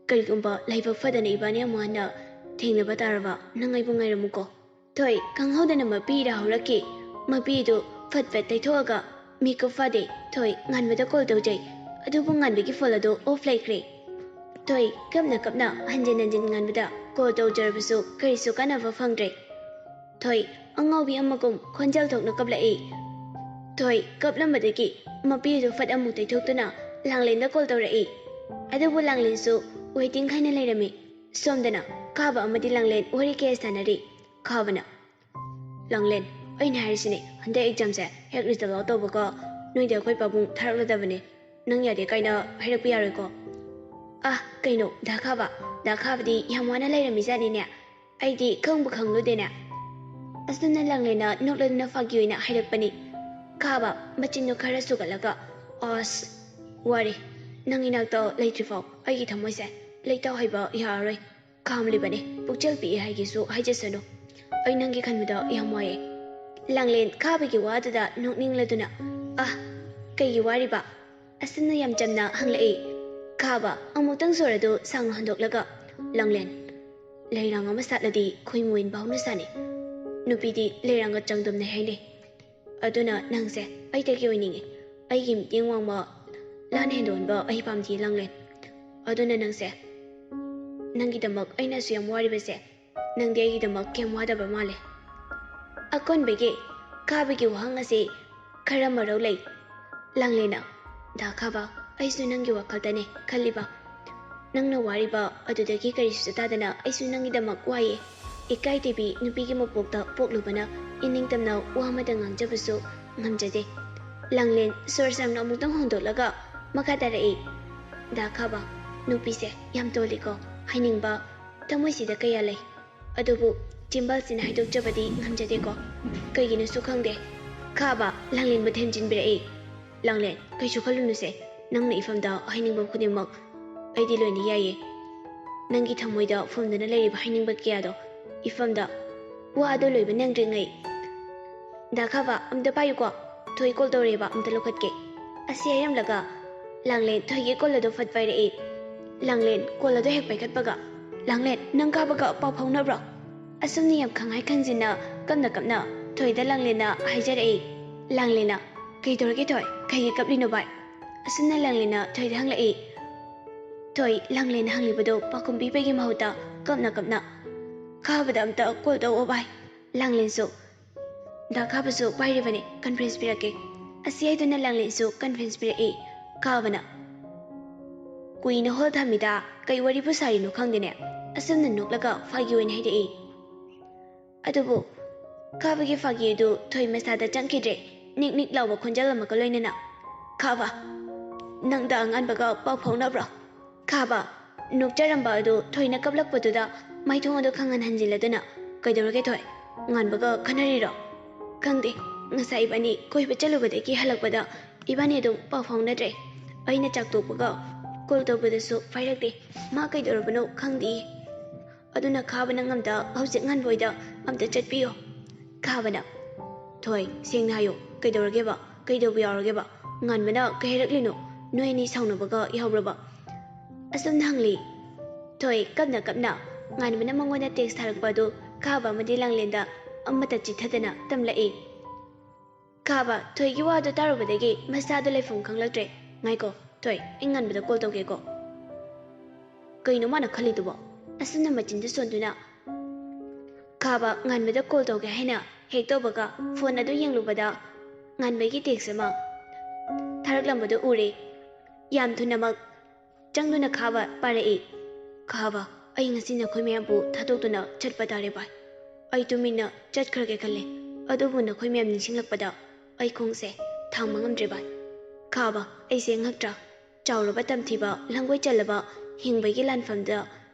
ꯀꯔꯤꯒꯨꯝꯕ ꯂꯥꯏꯕꯛ ꯐꯗꯅ ꯏꯕꯥꯅꯤ ꯑꯃꯨꯛ ꯍꯟꯅ ꯊꯦꯡꯅꯕ ꯇꯥꯔꯕ ꯅꯪ ꯑꯩꯕꯨ ꯉꯥꯏꯔꯝꯃꯨꯀꯣ꯫ ꯊꯣꯏ, ꯈꯪꯍꯧꯗꯅ ꯃꯄꯤ ꯏꯔꯥ ꯍꯧꯔꯛꯈꯤ꯫ ꯃꯄꯤꯗꯨ ꯐꯠ ꯐꯠ ꯇꯩꯊꯣꯛꯑꯒ ꯃꯤꯀꯨꯞ ꯐꯥꯗꯦ꯫ ꯊꯣꯏ, ꯉꯥꯟꯕꯗ ꯀꯣꯜ ꯇꯧꯖꯩ꯫ ꯑꯗꯨꯕꯨ ꯉꯥꯟꯕꯒꯤ ꯐꯣꯟ ꯑꯗꯨ ꯑꯣꯐ ꯂꯩꯈ꯭ꯔꯦ꯫ ꯊꯣꯏ, ꯀꯞꯅ ꯀꯞꯅ ꯍꯟꯖꯤꯟ ꯍꯟꯖꯤꯟ ꯉꯥꯟꯕꯗ ꯀꯣꯜ ꯇꯧꯖꯔꯕꯁꯨ ꯀꯔꯤꯁꯨ ꯀꯥꯟꯅꯕ ꯐꯪꯗ꯭ꯔꯦ꯫ ꯊꯣꯏ, ꯑꯉꯥꯎꯕꯤ ꯑꯃꯒꯨꯝ ꯈꯣꯟꯖꯦꯜ ꯊꯣꯛꯅ ꯀꯞꯂꯛꯏ꯫ ꯊꯣꯏ, ꯀꯞꯂꯝꯕꯗꯒꯤ ꯃꯄꯤ ꯑꯗꯨ ꯐꯠ ꯑꯃꯨꯛ ꯇꯩꯊꯣꯛꯇꯨꯅ ꯂꯥꯡꯂꯦꯟꯗ ꯀꯣꯜ ꯇꯧꯔꯛꯏ꯫ ꯑꯗꯨꯕꯨ ꯂꯥꯡꯂꯦꯟꯁꯨ ꯋꯦꯇꯤꯡ ꯍꯥꯏꯅ ꯂꯩꯔꯝꯃꯤ꯫ ꯁꯣꯝꯗꯅ ꯈꯥꯕ ꯑꯃꯗꯤ ꯂꯥꯡꯂꯦꯟ ꯋꯥꯔꯤ ꯀꯌꯥ ꯁꯥꯟꯅꯔꯤ꯫ ꯈꯥꯕꯅ, "ꯂꯥꯡꯂꯦꯟ, ꯑꯩꯅ ꯍꯥꯏꯔꯤꯁꯤꯅꯦ, ꯍꯟꯗꯛ ꯑꯦꯛꯖꯥꯝꯁꯦ ꯍꯦꯛ ꯔꯤꯖꯜ ꯑꯥꯎꯠ ꯇꯧꯕꯒ ꯅꯣꯏꯗ ꯑꯩꯈꯣꯏ ꯄꯥꯕꯨꯡ ꯊꯥꯔꯛꯂꯗꯕꯅꯦ꯫ ꯅꯪ ꯌꯥꯗꯦ ꯀꯥꯏꯅ ꯍꯥꯏꯔꯛꯄ ꯌꯥꯔꯣꯏꯀꯣ?" "ꯑꯥ, ꯀꯩꯅꯣ, ꯗꯥ ꯈꯥꯕ? ꯗꯥ ꯈꯥꯕꯗꯤ ꯌꯥꯝ ꯋꯥꯅ ꯂꯩꯔꯝꯃꯤꯖꯥꯠꯅꯤꯅꯦ꯫ ꯑꯩꯗꯤ ꯈꯪꯕꯨ ꯈꯪꯂꯨꯗꯦꯅꯦ꯫" ꯑꯁꯨꯝꯅ ꯂꯥꯡꯂꯦꯟꯅ ꯅꯣꯛꯂꯗꯨꯅ ꯐꯥꯒꯤ ꯑꯣꯏꯅ ꯍꯥꯏꯔꯛꯄꯅꯤ꯫ ꯈꯥꯕ, ꯃꯆꯤꯟꯗꯨ ꯈꯔ ꯁꯨꯒꯠꯂꯒ, "ꯑꯁ, ꯋꯥꯔꯦ꯫ ꯅꯪ ꯏꯅꯥꯛꯇ ꯂꯩꯇ꯭ꯔꯤꯐꯥꯎ ꯑꯩꯒꯤ ꯊꯃꯣꯏꯁꯦ ꯂꯩꯇꯥꯎ ꯍꯩꯕ ꯌꯥꯔꯔꯣꯏ꯫ ꯈꯥꯝꯂꯤꯕꯅꯦ, ꯄꯨꯛꯆꯦꯜ ꯄꯤꯛꯏ ꯍꯥꯏꯒꯦꯁꯨ ꯍꯥꯏꯖꯁꯅꯨ꯫ ꯑꯩ ꯅꯪꯒꯤ ꯈꯟꯕꯗ ꯌꯥꯝ ꯋꯥꯏꯌꯦ꯫" ꯂꯥꯡꯂꯦꯟ ꯈꯥꯕꯒꯤ ꯋꯥꯗꯨꯗ ꯅꯣꯛꯅꯤꯡꯂꯗꯨꯅ, "ꯑꯥ, ꯀꯩꯒꯤ ꯋꯥꯔꯤꯕ?" ꯑꯁꯨꯝꯅ ꯌꯥꯝ ꯆꯝꯅ ꯍꯪꯂꯛꯏ꯫ ꯈꯥꯕ ꯑꯃꯨꯛꯇꯪ ꯁꯣꯔ ꯑꯗꯨ ꯁꯥꯡꯅ ꯍꯣꯟꯗꯣꯛꯂꯒ, "ꯂꯥꯡꯂꯦꯟ, ꯂꯩꯔꯥꯡ ꯑꯃ ꯁꯥꯠꯂꯗꯤ ꯈꯣꯏꯃꯨ ꯏꯟꯕ ꯍꯧꯅꯁꯥꯅꯤ꯫ ꯅꯨꯄꯤꯗꯤ ꯂꯩꯔꯥꯡꯒ ꯆꯥꯡꯗꯝꯅꯩ ꯍꯥꯏꯅꯩ꯫ ꯑꯗꯨꯅ ꯅꯪꯁꯦ ꯑꯩꯗꯒꯤ ꯑꯣꯏꯅꯤꯡꯉꯤ꯫ ꯑꯩꯒꯤ ꯃꯤꯠꯌꯦꯡ ꯋꯥꯡꯕ, ꯂꯥꯟ ꯍꯦꯟꯗꯣꯟꯕ ꯑꯩ ꯄꯥꯝꯗꯦ ꯂꯥꯡꯂꯦꯟ꯫ ꯑꯗꯨꯅ ꯅꯪꯁꯦ, ꯅꯪꯒꯤꯗꯃꯛ ꯑꯩꯅ ꯑꯁꯨꯛ ꯌꯥꯝ ꯋꯥꯔꯤꯕꯁꯦ, ꯅꯪꯗꯤ ꯑꯩꯒꯤꯗꯃꯛ ꯀꯩꯝ ꯋꯥꯗꯕ ꯃꯥꯜꯂꯦ꯫" ꯑꯀꯣꯟꯕꯒꯤ ꯈꯥꯕꯒꯤ ꯋꯥꯍꯪ ꯑꯁꯤ ꯈꯔ ꯃꯔꯧ ꯂꯩ꯫ ꯂꯥꯡꯂꯦꯟꯅ, "ꯗꯥ ꯈꯥꯕ, ꯑꯩꯁꯨ ꯅꯪꯒꯤ ꯋꯥꯈꯜꯗꯅꯦ ꯈꯜꯂꯤꯕ꯫ ꯅꯪꯅ ꯋꯥꯔꯤꯕ ꯑꯗꯨꯗꯒꯤ ꯀꯔꯤꯁꯨ ꯇꯥꯗꯅ ꯑꯩꯁꯨ ꯅꯪꯒꯤꯗꯃꯛ ꯋꯥꯏꯌꯦ꯫ ꯏꯀꯥꯏ ꯊꯤꯕꯤ ꯅꯨꯄꯤꯒꯤ ꯃꯄꯣꯛꯇ ꯄꯣꯛꯂꯨꯕꯅ ꯏꯅꯤꯡꯇꯝꯅ ꯋꯥ ꯑꯃꯇ ꯉꯥꯡꯖꯕꯁꯨ ꯉꯝꯖꯗꯦ꯫" ꯂꯥꯡꯂꯦꯟ ꯁꯣꯔ ꯁꯥꯡꯅ ꯑꯃꯨꯛꯇꯪ ꯍꯣꯟꯗꯣꯛꯂꯒ ꯃꯈꯥ ꯇꯥꯔꯛꯏ꯫ "ꯗꯥ ꯈꯥꯕ, ꯅꯨꯄꯤꯁꯦ ꯌꯥꯝ ꯇꯣꯜꯂꯤꯀꯣ꯫ ꯍꯥꯏꯅꯤꯡꯕ ꯊꯃꯣꯏꯁꯤꯗ ꯀꯌꯥ ꯂꯩ꯫ ꯑꯗꯨꯕꯨ ꯆꯤꯝꯕꯥꯜꯁꯤꯅ ꯍꯥꯏꯗꯣꯛꯆꯕꯗꯤ ꯉꯝꯖꯗꯦꯀꯣ꯫ ꯀꯩꯒꯤꯅꯣꯁꯨ ꯈꯪꯗꯦ꯫ ꯈꯥꯕ ꯂꯥꯡꯂꯦꯟꯕꯨ ꯊꯦꯝꯖꯤꯟꯕꯤꯔꯛꯏ꯫ "ꯂꯥꯡꯂꯦꯟ, ꯀꯩꯁꯨ ꯈꯜꯂꯨꯅꯨꯁꯦ꯫ ꯅꯪꯅ ꯏꯐꯝꯗ ꯍꯥꯏꯅꯤꯡꯕ ꯈꯨꯗꯤꯡꯃꯛ ꯑꯩꯗꯤ ꯂꯣꯏꯅ ꯌꯥꯏꯌꯦ꯫ ꯅꯪꯒꯤ ꯊꯃꯣꯏꯗ ꯐꯨꯝꯗꯨꯅ ꯂꯩꯔꯤꯕ ꯍꯥꯏꯅꯤꯡꯕ ꯀꯌꯥꯗꯣ ꯏꯐꯝꯗ ꯋꯥ ꯑꯗꯨ ꯂꯣꯏꯕ ꯅꯪꯗ꯭ꯔꯤꯉꯩ꯫ ꯗꯥ ꯈꯥꯕ, ꯑꯝꯇ ꯄꯥꯏꯌꯨꯀꯣ꯫ ꯊꯣꯏ ꯀꯣꯜ ꯇꯧꯔꯛꯑꯦꯕ, ꯑꯝꯇ ꯂꯧꯈꯠꯀꯦ꯫" ꯑꯁꯤ ꯍꯥꯏꯔꯝꯂꯒ ꯂꯥꯡꯂꯦꯟ ꯊꯣꯏꯒꯤ ꯀꯣꯜ ꯑꯗꯨ ꯐꯠ ꯄꯥꯏꯔꯛꯏ꯫ ꯂꯥꯡꯂꯦꯟ ꯀꯣꯜ ꯑꯗꯨ ꯍꯦꯛ ꯄꯥꯏꯈꯠꯄꯒ, "ꯂꯥꯡꯂꯦꯟ, ꯅꯪ ꯈꯥꯕꯒ ꯄꯥꯎ ꯐꯥꯎꯅꯕ꯭ꯔꯣ?" ꯑꯁꯨꯝꯅ ꯌꯥꯝ ꯈꯪꯍꯥꯏ ꯈꯪꯖꯤꯟꯅ ꯀꯞꯅ ꯀꯞꯅ ꯊꯣꯏꯗ ꯂꯥꯡꯂꯦꯟꯅ ꯍꯥꯏꯖꯔꯛꯏ꯫ ꯂꯥꯡꯂꯦꯟꯅ, "ꯀꯩꯗꯧꯔꯒꯦ ꯊꯣꯏ? ꯀꯩꯒꯤ ꯀꯞꯂꯤꯅꯣ ꯚꯥꯏ?" ꯑꯁꯨꯝꯅ ꯂꯥꯡꯂꯦꯟꯅ ꯊꯣꯏꯗ ꯍꯪꯂꯛꯏ꯫ ꯊꯣꯏ ꯂꯥꯡꯂꯦꯟꯅ ꯍꯪꯂꯤꯕꯗꯨ ꯄꯥꯎꯈꯨꯝ ꯄꯤꯕꯒꯤ ꯃꯍꯨꯠꯇ ꯀꯞꯅ ꯀꯞꯅ, "ꯈꯥꯕꯗ ꯑꯝꯇ ꯀꯣꯜ ꯇꯧꯑꯣ ꯚꯥꯏ꯫ ꯂꯥꯡꯂꯦꯟꯁꯨ, ꯗꯥ ꯈꯥꯕꯁꯨ ꯄꯥꯏꯔꯤꯕꯅꯤ, ꯀꯟꯐ꯭ꯔꯦꯟꯁ ꯄꯤꯔꯛꯀꯦ꯫" ꯑꯁꯤ ꯍꯥꯏꯗꯨꯅ ꯂꯥꯡꯂꯦꯟꯁꯨ ꯀꯟꯐ꯭ꯔꯦꯟꯁ ꯄꯤꯔꯛꯏ꯫ ꯈꯥꯕꯅ, "ꯀꯨꯏꯅ ꯍꯣꯜ ꯊꯝꯃꯤꯗ ꯀꯩ ꯋꯥꯔꯤꯕꯨ ꯁꯥꯔꯤꯅꯣ ꯈꯪꯗꯦꯅꯦ꯫" ꯑꯁꯨꯝꯅ ꯅꯣꯛꯂꯒ ꯐꯥꯒꯤ ꯑꯣꯏꯅ ꯍꯥꯏꯔꯛꯏ꯫ ꯑꯗꯨꯕꯨ ꯈꯥꯕꯒꯤ ꯐꯥꯒꯤ ꯑꯗꯨ ꯊꯣꯏ ꯃꯁꯥꯗ ꯆꯪꯈꯤꯗ꯭ꯔꯦ꯫ ꯅꯤꯛ ꯅꯤꯛ ꯂꯥꯎꯕ ꯈꯣꯟꯖꯦꯜ ꯑꯃꯒ ꯂꯣꯏꯅꯅ, "ꯈꯥꯕ, ꯅꯪꯗ ꯑꯉꯥꯟꯕꯒ ꯄꯥꯎ ꯐꯥꯎꯅꯕ꯭ꯔꯣ?" ꯈꯥꯕ ꯅꯣꯛꯆꯔꯝꯕ ꯑꯗꯨ ꯊꯣꯏꯅ ꯀꯞꯂꯛꯄꯗꯨꯗ ꯃꯥꯏꯊꯣꯡ ꯑꯗꯨ ꯈꯪꯍꯟ ꯍꯟꯖꯤꯜꯂꯗꯨꯅ, "ꯀꯩꯗꯧꯔꯒꯦ ꯊꯣꯏ? ꯉꯥꯟꯕꯒ ꯈꯟꯅꯔꯤꯔꯣ?" "ꯈꯪꯗꯦ, ꯉꯁꯥꯏ ꯏꯕꯥꯅꯤ ꯀꯣꯏꯕ ꯆꯠꯂꯨꯕꯗꯒꯤ ꯍꯜꯂꯛꯄꯗ ꯏꯕꯥꯅꯤ ꯑꯗꯨꯝ ꯄꯥꯎ ꯐꯥꯎꯅꯗ꯭ꯔꯦ꯫ ꯑꯩꯅ ꯆꯥꯛ ꯇꯣꯛꯄꯒ ꯀꯣꯜ ꯇꯧꯕꯗꯁꯨ ꯄꯥꯏꯔꯛꯇꯦ꯫ ꯃꯥ ꯀꯩꯗꯧꯔꯕꯅꯣ ꯈꯪꯗꯦ꯫ ꯑꯗꯨꯅ ꯈꯥꯕ, ꯅꯪ ꯑꯝꯇ ꯍꯧꯖꯤꯛ ꯉꯥꯟꯕ ꯍꯣꯏꯗ ꯑꯝꯇ ꯆꯠꯄꯤꯌꯣ꯫" ꯈꯥꯕꯅ, "ꯊꯣꯏ, ꯁꯦꯡꯅ ꯍꯥꯏꯌꯨ, ꯀꯩꯗꯧꯔꯒꯦꯕ? ꯀꯩꯗꯧꯕ ꯌꯥꯎꯔꯒꯦꯕ? ꯉꯥꯟꯕꯅ ꯀꯩ ꯍꯥꯏꯔꯛꯂꯤꯅꯣ? ꯅꯣꯏ ꯑꯅꯤ ꯁꯥꯎꯅꯕꯒ ꯌꯥꯎꯕ꯭ꯔꯕ?" ꯑꯁꯨꯝꯅ ꯍꯪꯂꯤ꯫ ꯊꯣꯏ ꯀꯞꯅ ꯀꯞꯅ ꯉꯥꯟꯕꯅ ꯃꯉꯣꯟꯗ ꯇꯦꯛꯁ ꯊꯥꯔꯛꯄ ꯑꯗꯨ ꯈꯥꯕ ꯑꯃꯗꯤ ꯂꯥꯡꯂꯦꯟꯗ ꯑꯃꯠꯇ ꯆꯤꯠꯊꯗꯅ ꯇꯝꯂꯛꯏ꯫ ꯈꯥꯕ ꯊꯣꯏꯒꯤ ꯋꯥꯗꯨ ꯇꯥꯔꯨꯕꯗꯒꯤ ꯃꯁꯥꯗꯨ ꯂꯩꯐꯝ ꯈꯪꯂꯛꯇ꯭ꯔꯦ꯫ "ꯉꯥꯏꯈꯣ, ꯊꯣꯏ, ꯑꯩ ꯉꯥꯟꯕꯗ ꯀꯣꯜ ꯇꯧꯒꯦꯀꯣ꯫" ꯀꯩꯅꯣ ꯃꯥꯅ ꯈꯜꯂꯤꯗꯨꯕꯣ? ꯑꯁꯨꯝꯅ ꯃꯆꯤꯟꯗꯨ ꯁꯣꯟꯗꯨꯅ ꯈꯥꯕ ꯉꯥꯟꯕꯗ ꯀꯣꯜ ꯇꯧꯒꯦ ꯍꯥꯏꯅ ꯍꯦꯛ ꯇꯧꯕꯒ ꯐꯣꯟ ꯑꯗꯨ ꯌꯦꯡꯂꯨꯕꯗ ꯉꯥꯟꯕꯒꯤ ꯇꯦꯛꯁ ꯑꯃ ꯊꯥꯔꯛꯂꯝꯕꯗꯨ ꯎꯔꯦ꯫ ꯌꯥꯝ ꯊꯨꯅꯃꯛ ꯆꯪꯗꯨꯅ ꯈꯥꯕ ꯄꯥꯔꯛꯏ꯫ "ꯈꯥꯕ, ꯑꯩ ꯉꯁꯤ ꯅꯈꯣꯏ ꯃꯌꯥꯝꯕꯨ ꯊꯥꯗꯣꯛꯇꯨꯅ ꯆꯠꯄ ꯇꯥꯔꯦ ꯚꯥꯏ꯫ ꯑꯩ ꯇꯨꯃꯤꯟꯅ ꯆꯠꯈ꯭ꯔꯒꯦ ꯈꯜꯂꯦ, ꯑꯗꯨꯕꯨ ꯅꯈꯣꯏ ꯃꯌꯥꯝ ꯅꯤꯡꯁꯤꯡꯂꯛꯄꯗ ꯑꯩ ꯈꯣꯡꯁꯦ ꯊꯥꯡꯕ ꯉꯝꯗ꯭ꯔꯦ ꯚꯥꯏ꯫ ꯈꯥꯕ, ꯑꯩꯁꯦ ꯉꯛꯇ꯭ꯔꯥ? ꯆꯥꯎꯔꯕ, ꯇꯝꯊꯤꯕ, ꯂꯝꯒꯣꯏ ꯆꯜꯂꯕ ꯍꯤꯡꯕꯒꯤ ꯂꯥꯟꯐꯝꯗ